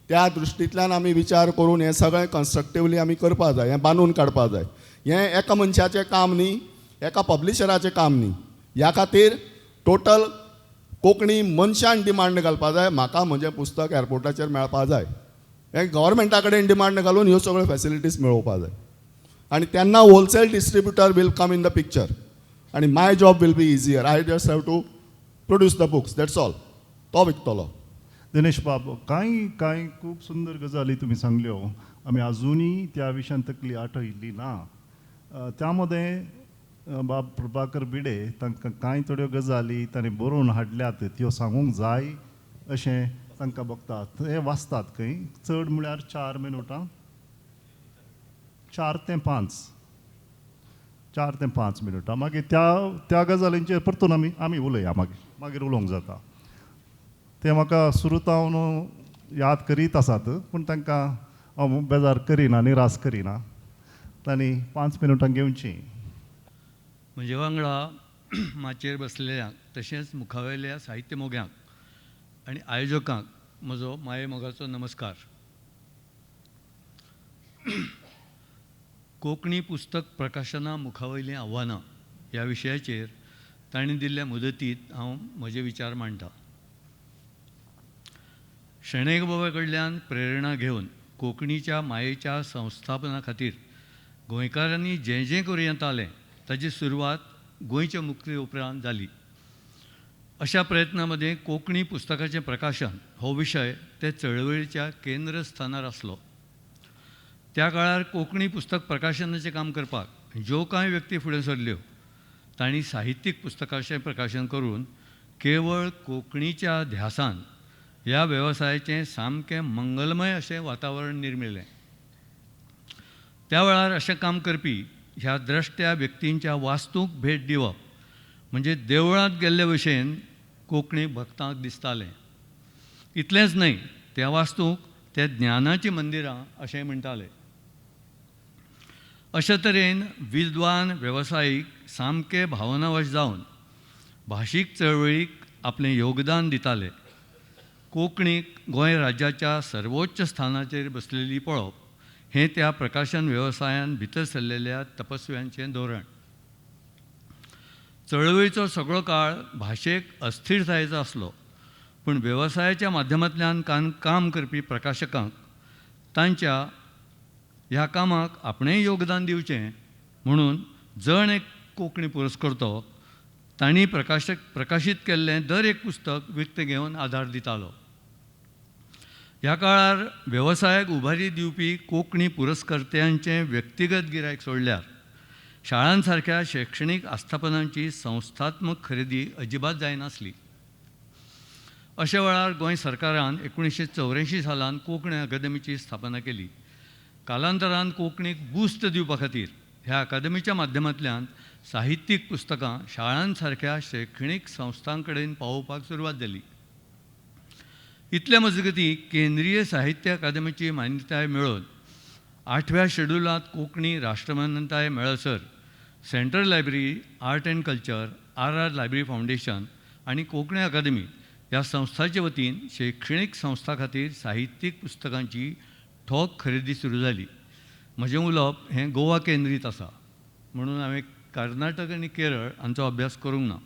त्या दृश्टींतल्यान आमी विचार करून हें सगळें कन्स्ट्रक्टिवली आमी करपा जाय, हें बांदून काडपा जाय. हें एका मनशाचें काम न्ही, एका पब्लिशराचें काम न्ही. ह्या खातीर टोटल कोंकणी मनशान डिमांड घालपा जाय, म्हाका म्हजें पुस्तक एअरपोर्टाचेर मेळपा जाय. हें गव्हर्मेंटा कडेन डिमांड घालून ह्यो सगळ्यो फॅसिलिटीज मेळोवपा जाय. आनी तेन्ना wholesale distributor will come in the picture आनी my job will be easier. I just have to produce the books, that's all. तो विकतलो. दिनेश बाब, कांय कांय खूब सुंदर गजाली तुमी सांगल्यो. आमी आजुनूय त्या विशयान तकली आठयल्ली ना. त्या मदें बाब प्रभाकर भिडे तांकां कांय थोड्यो गजाली तांणी बरोवन हाडल्यात, त्यो सांगूंक जाय अशें तांकां भोगता. ते वाचतात खंय, चड म्हळ्यार 4 मिनुटां, 4 ते 5, 4 ते 5 मिनुटां. मागीर त्या त्या गजालींचेर परतून आमी आमी उलया, मागीर मागीर उलोवंक जाता. ते म्हाका सुरू याद करीत आसात, पूण तांकां हांव बेजार करिना, निरास करिना. तांणी 5 मिनुटां घेवचीं. म्हजे वांगडा माचयेर बसलेल्यांक तशेंच मुखावेल्या साहित्य मोग्यांक आनी आयोजकांक म्हजो माये मोगाचो नमस्कार. कोंकणी पुस्तक प्रकाशना मुखावयलीं आव्हानां ह्या विशयाचेर तांणी दिल्ल्या मुदतींत हांव म्हजे विचार मांडटा. शणै बाबा कडल्यान प्रेरणा घेवन कोंकणीच्या मायेच्या संस्थापना खातीर गोंयकारांनी जें जें करूं येतालें ताची सुरवात गोंयच्या मुक्ती उपरांत जाली. अशा प्रयत्नां मदीं कोंकणी पुस्तकाचें प्रकाशन हो विशय ते चळवळीच्या केंद्रस्थानार आसलो. त्या काळार कोंकणी पुस्तक प्रकाशनाचें काम करपाक ज्यो कांय व्यक्ती फुडें सरल्यो तांणी साहित्यीक पुस्तकाचें प्रकाशन करून केवळ कोंकणीच्या ध्यासान ह्या वेवसायाचें सामकें मंगलमय अशें वातावरण निर्मिलें. त्या वेळार अशें काम करपी ह्या द्रष्ट्या व्यक्तींच्या वास्तूंक भेट दिवप म्हणजे देवळांत गेल्ले भशेन कोंकणी भक्तांक दिसतालें. इतलेंच न्हय, त्या वास्तूंक ते ज्ञानाचीं मंदिरां अशें म्हणटाले. अशे तरेन विद्वान वेवसायीक सामके भावनावश जावन भाशीक चळवळीक आपलें योगदान दिताले. कोंकणीक गोंय राज्याच्या सर्वोच्च स्थानाचेर बसलेली पळोवप हें त्या प्रकाशन वेवसायान भितर सरलेल्या तपस्व्यांचें धोरण. चळवळीचो सगळो काळ भाशेक अस्थिरतायेचो आसलो, पूण वेवसायाच्या माध्यमांतल्यान काम करपी प्रकाशकांक तांच्या ह्या कामाक आपणेंय योगदान दिवचें म्हणून जण एक कोंकणी पुरस्कर्तो तांणी प्रकाशीत केल्लें दर एक पुस्तक विकतें घेवन आदार दितालो. ह्या काळार वेवसायाक उभारी दिवपी कोंकणी पुरस्कर्त्यांचें व्यक्तिगत गिरायक सोडल्यार शाळांसारक्या शैक्षणीक आस्थापनांची संस्थात्मक खरेदी अजिबात जायनासली. अशा वेळार गोंय सरकारान 1984 सालान कोंकणी अकादमीची स्थापना केली. कालांतरान कोंकणीक बुस्त दिवपा खातीर ह्या अकादमीच्या माध्यमांतल्यान साहित्यीक पुस्तकां शाळांसारक्या शैक्षणीक संस्थां कडेन पावोवपाक सुरवात जाली. इतले मजगतीं केंद्रीय साहित्य अकादमीची मान्यताय मेळोवन 8व्या शेड्युलांत Konkani राष्ट्रमान्यताय मेळसर central library, art and culture, R R library foundation आनी कोंकणी अकादमी ह्या संस्थांचे वतीन शैक्षणीक संस्थां खातीर साहित्यीक पुस्तकांची ठोक खरेदी सुरू जाली. म्हजें उलोवप हें गोवा केंद्रीत आसा म्हणून हांवें कर्नाटक आनी केरळ हांचो अभ्यास करूंक ना.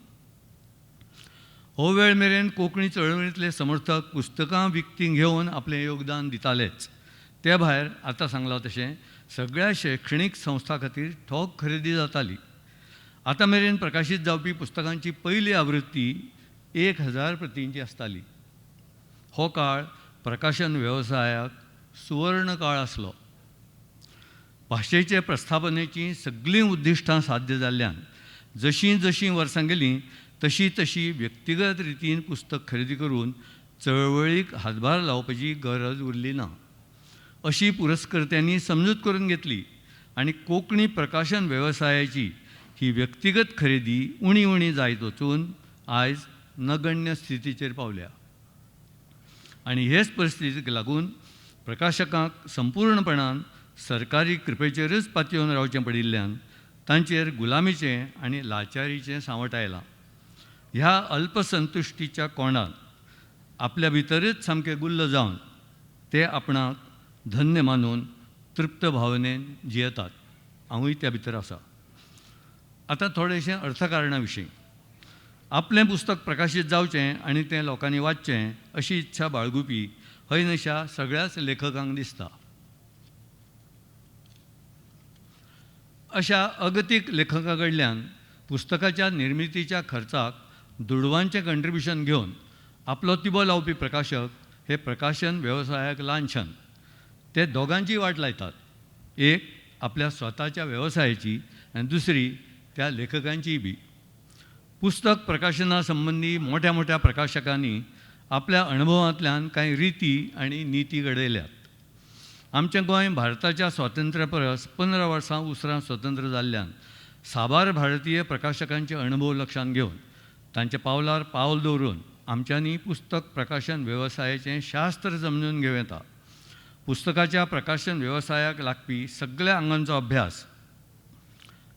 हो वेळ मेरेन कोंकणी चळवळींतले समर्थक पुस्तकां विकतीं घेवन आपलें योगदान दितालेच. ते भायर आतां सांगलां तशें सगळ्या शैक्षणीक संस्थां खातीर ठोक खरेदी जाताली. आतां मेरेन प्रकाशीत जावपी पुस्तकांची पयली आवृत्ती 1000 प्रतींची आसताली. हो काळ प्रकाशन वेवसायाक सुवर्ण काळ आसलो. भाशेचे प्रस्थापनेचीं सगळीं उद्दिश्टां साध्य जाल्ल्यान जशीं जशीं वर्सां गेलीं तशी तशी व्यक्तिगत रितीन पुस्तक खरेदी करून चळवळीक हातभार लावपाची गरज उरली ना अशी पुरस्कर्त्यांनी समजूत करून घेतली आनी कोंकणी प्रकाशन वेवसायाची ही व्यक्तिगत खरेदी उणी उणी जायत वचून आयज नगण्य स्थितीचेर पावल्या आनी हेच परिस्थितीक लागून प्रकाशकांक संपूर्णपणान सरकारी कृपेचेरच पातयेवन रावचें पडिल्ल्यान तांचेर गुलामीचें आनी लाचारीचें सांवट आयलां. ह्या अल्पसंतुश्टीच्या कोणांत आपल्या भितरच सामके गुल्ल जावन ते आपणाक धन्य मानून तृप्त भावनेन जियेतात. हांवूय त्या भितर आसा. आतां थोडेशें अर्थकारणा विशीं. आपलें पुस्तक प्रकाशीत जावचें आनी तें लोकांनी वाचचें अशी इच्छा बाळगुपी हयन्हयशा सगळ्याच लेखकांक दिसता. अशा अगतीक लेखकां कडल्यान पुस्तकाच्या निर्मितीच्या खर्चाक दुडवांचें कंट्रिब्युशन घेवन आपलो तिबो लावपी प्रकाशक हे प्रकाशन वेवसायाक लांछन. ते दोगांची वाट लायतात, एक आपल्या स्वताच्या वेवसायाची आनी दुसरी त्या लेखकांचीय बी. पुस्तक प्रकाशना संबंदी मोठ्या मोठ्या प्रकाशकांनी आपल्या अणभवांतल्यान कांय रिती आनी निती घडयल्यात. आमचें गोंय भारताच्या स्वातंत्र्या परस 15 वर्सां उसरां स्वतंत्र जाल्ल्यान साबार भारतीय प्रकाशकांचे अणभव लक्षांत घेवन तांच्या पावलार पावल दवरून आमच्यांनी पुस्तक प्रकाशन वेवसायाचें शास्त्र समजून घेवं येता. पुस्तकाच्या प्रकाशन वेवसायाक लागपी सगळ्या आंगांचो अभ्यास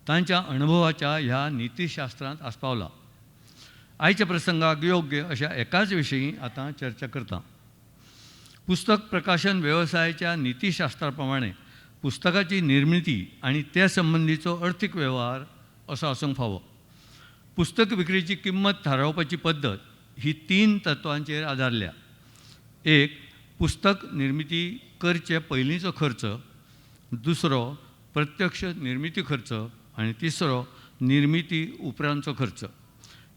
तांच्या अणभवाच्या ह्या नितीशास्त्रांत आस्पावला. आयच्या प्रसंगाक योग्य अशा एकाच विशयी आतां चर्चा करता. पुस्तक प्रकाशन वेवसायाच्या नितीशास्त्रा प्रमाणे पुस्तकाची निर्मिती आनी ते संबंदीचो अर्थीक वेव्हार असो आसूंक फावो. पुस्तक विक्रीची किंमत थारावपाची पद्दत ही 3 तत्वांचेर आदारल्या. एक, पुस्तक निर्मिती करचे पयलींचो खर्च, दुसरो प्रत्यक्ष निर्मिती खर्च आनी तिसरो निर्मिती उपरांतचो खर्च.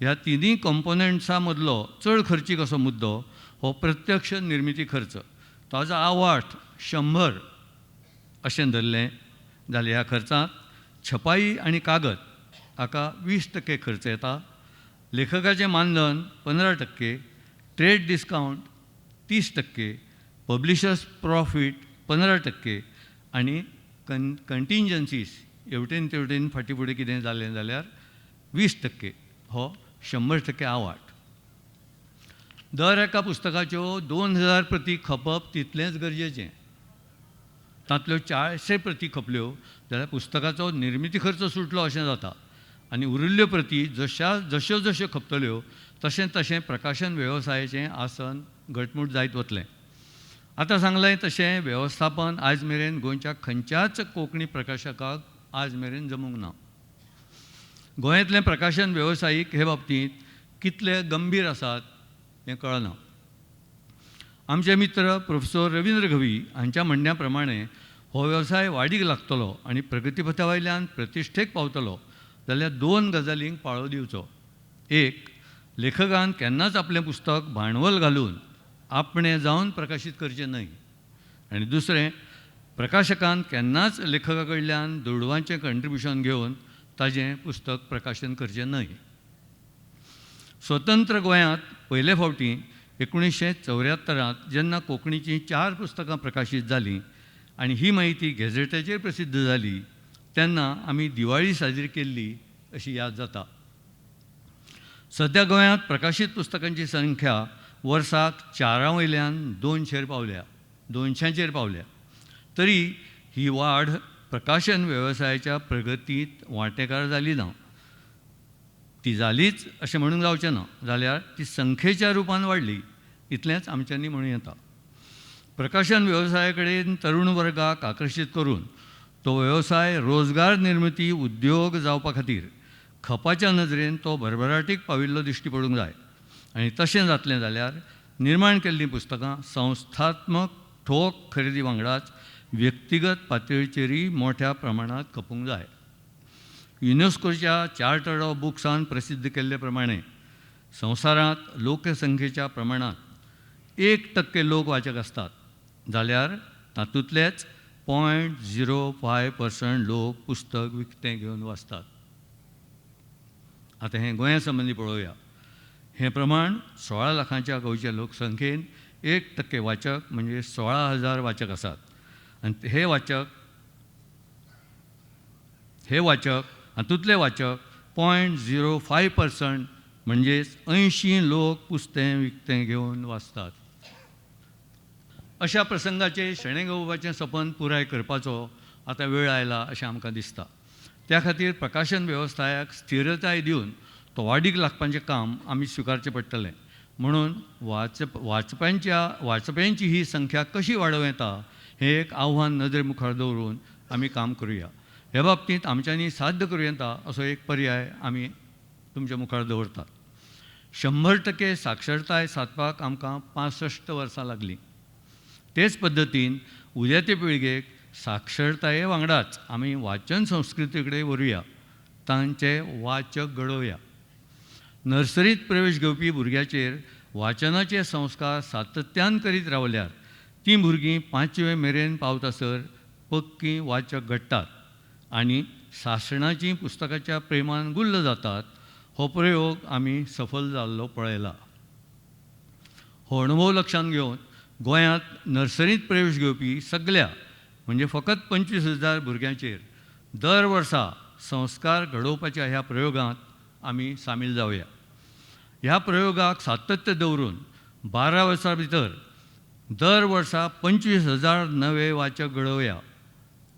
ह्या तिनूय कंपोनेंट्सां मदलो चड खर्चीक असो मुद्दो हो प्रत्यक्ष निर्मिती खर्च. ताजो आवाठ 100 अशें धरलें जाल्यार ह्या खर्चांत छपाई आनी कागद हाका 20% खर्च येता, लेखकाचें मानधन 15%, ट्रेड डिस्कावंट 30%, पब्लिशर्स प्रॉफीट 15% आनी कंटिंजन्सीस हेवटेन तेवटेन फाटीं फुडें कितें जालें जाल्यार 20% हो 100% आवाठ. दर एका पुस्तकाच्यो 2000 प्रती खपप तितलेंच गरजेचें. तांतल्यो 400 प्रती खपल्यो जाल्यार पुस्तकाचो निर्मिती खर्च सुटलो अशें जाता आनी उरिल्ल्यो प्रती जश्यो जश्यो खपतल्यो तशें तशें प्रकाशन वेवसायाचें आसन घटमूट जायत वतलें. आतां सांगलें तशें वेवस्थापन आयज मेरेन गोंयच्या खंयच्याच कोंकणी प्रकाशकाक आज मेरेन जमूंक ना. गोंयांतलें प्रकाशन वेवसायीक हे बाबतींत कितले गंभीर आसात हें कळना. आमचे मित्र प्रोफेसर रविंद्र घवी हांच्या म्हणण्या प्रमाणे हो वेवसाय वाडीक लागतलो आनी प्रगतीपथा वयल्यान प्रतिश्ठेक पावतलो जाल्यार 2 गजालींक पाळो दिवचो. एक, लेखकान केन्नाच आपलें पुस्तक भांडवल घालून आपणें जावन प्रकाशीत करचें न्हय आनी दुसरें, प्रकाशकान केन्नाच लेखका कडल्यान दुडवांचें कंट्रिब्युशन घेवन ताजें पुस्तक प्रकाशन करचें न्हय. स्वतंत्र गोंयांत पयले फावटी 1974 जेन्ना कोंकणीचीं 4 पुस्तकां प्रकाशीत जालीं आनी ही म्हायती गॅझेटाचेर प्रसिद्ध जाली तेन्ना आमी दिवाळी साजरी केल्ली अशी याद जाता. सद्या गोंयांत प्रकाशीत पुस्तकांची संख्या वर्साक 4 वयल्यान 200 पावल्या, 200चेर पावल्या. तरी ही वाड प्रकाशन वेवसायाच्या प्रगतींत वांटेकार जाली ना. ती जालीच अशें म्हणूंक जावचें ना, जाल्यार ती संख्येच्या रुपान वाडली इतलेंच आमच्यांनी म्हणूं येता. प्रकाशन वेवसाया कडेन तरुण वर्गाक आकर्शीत करून तो वेवसाय रोजगार निर्मिती उद्योग जावपा खातीर खपाच्या नदरेन तो भरभराटीक पाविल्लो दिश्टी पडूंक जाय आनी तशें जातलें जाल्यार निर्माण केल्लीं पुस्तकां संस्थात्मक ठोक खरेदी वांगडाच व्यक्तिगत पातळीचेरूय मोठ्या प्रमाणांत खपूंक जाय. युनेस्कोच्या चार्टर्ड ऑफ बुक्सान प्रसिद्ध केल्ले प्रमाणे संवसारांत लोकसंख्येच्या प्रमाणांत 1% लोक वाचक आसतात जाल्यार तातूंतलेच 0.05% लोक पुस्तक विकतें घेवन वाचतात. आतां हें गोंया संबंदी पळोवया. हें प्रमाण 16 लाखांच्या गोंयच्या लोकसंख्येन 1% वाचक म्हणजे 16,000 वाचक आसात आनी हे वाचक हातूंतले वाचक 0.05% म्हणजेच 80 लोक पुस्तें विकतें घेवन वाचतात. अशा प्रसंगाचेर शणै गोंयबाबाचें सपन पुराय करपाचो आतां वेळ आयला अशें आमकां दिसता. त्या खातीर प्रकाशन वेवस्थायाक स्थिरताय दिवन तोवाडीक लागपाचें काम आमी स्विकारचें पडटलें. म्हणून वाचप्यांची ही संख्या कशी वाडोवं येता हें एक आव्हान नदरे मुखार दवरून आमी काम करुया. हे बाबतींत आमच्यांनी साध्य करूं येता असो एक पर्याय आमी तुमच्या मुखार दवरतात. 100% साक्षरताय सादपाक आमकां 65 वर्सां लागलीं. तेच पद्दतीन उद्याचे पिळगेक साक्षरताये वांगडाच आमी वाचन संस्कृती कडेन व्हरूया, तांचे वाचक घडोवया. नर्सरींत प्रवेश घेवपी भुरग्याचेर वाचनाचे संस्कार सातत्यान करीत रावल्यार तीं भुरगीं 5वे मेरेन पावतासर पक्की वाचक घडटात आनी सासणाचीं पुस्तकाच्या प्रेमान गुल्ल जातात. हो प्रयोग आमी सफल जाल्लो पळयला. हो अणभव लक्षांत घेवन गोंयांत नर्सरींत प्रवेश घेवपी सगल्या म्हणजे फकत 25,000 भुरग्यांचेर दर वर्सा संस्कार घडोवपाच्या ह्या प्रयोगांत आमी सामील जावया. ह्या प्रयोगाक सातत्य दवरून 12 वर्सां भितर दर वर्सा 25,000 नवे वाचक घडोवया.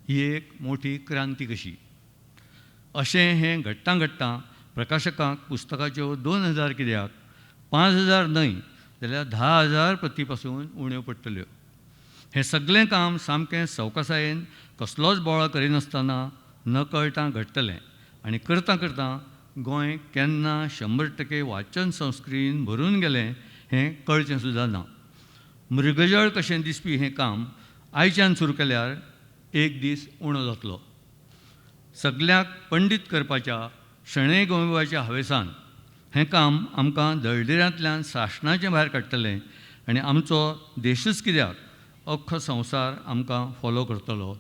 ही एक मोठी क्रांती कशी. अशें हें घडटां घडटां प्रकाशकांक पुस्तकाच्यो 2,000 कित्याक 5,000 न्हय जाल्यार 10,000 प्रती पासून उण्यो पडटल्यो. हें सगळें काम सामकें सवकासायेन कसलोच बोवाळ करिनासतना नकळटां घडटलें आनी करतां करतां गोंय केन्ना 100% वाचन संस्कृतीन भरून गेलें हें कळचें सुद्दां ना. मृगजळ कशें दिसपी हें काम आयच्यान सुरू केल्यार एक दीस उणो जातलो. सगल्यांक पंडीत करपाच्या शणै गोंयबाबाच्या हावेसान हें काम आमकां दळडिरांतल्यान सासणाचें भायर काडटलें आनी आमचो देशूच कित्याक अख्खो संवसार आमकां फॉलो करतलो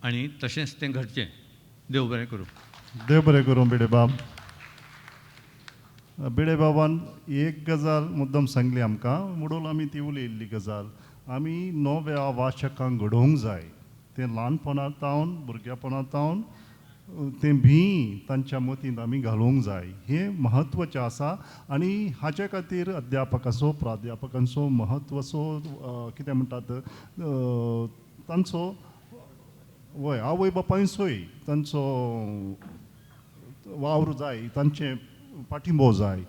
आनी तशेंच तें घडचें. देव बरें करूं. देव बरें करूं भिडेबाब. भिडेबाबान एक गजाल मुद्दम सांगली आमकां, म्हणून आमी ती उलयल्ली गजाल. आमी नव्या वाचकांक घडोवंक जाय. तें ल्हानपणा तावन भुरगेपणा तावन तें भी तांच्या मतींत आमी घालूंक जाय. हें म्हत्वाचें आसा आनी हाचे खातीर अध्यापकांचो प्राध्यापकांचो म्हत्वाचो कितें म्हणटात तांचो वय आवय बापायचोय तांचो वावर जाय, तांचें पाठिंबो जाय.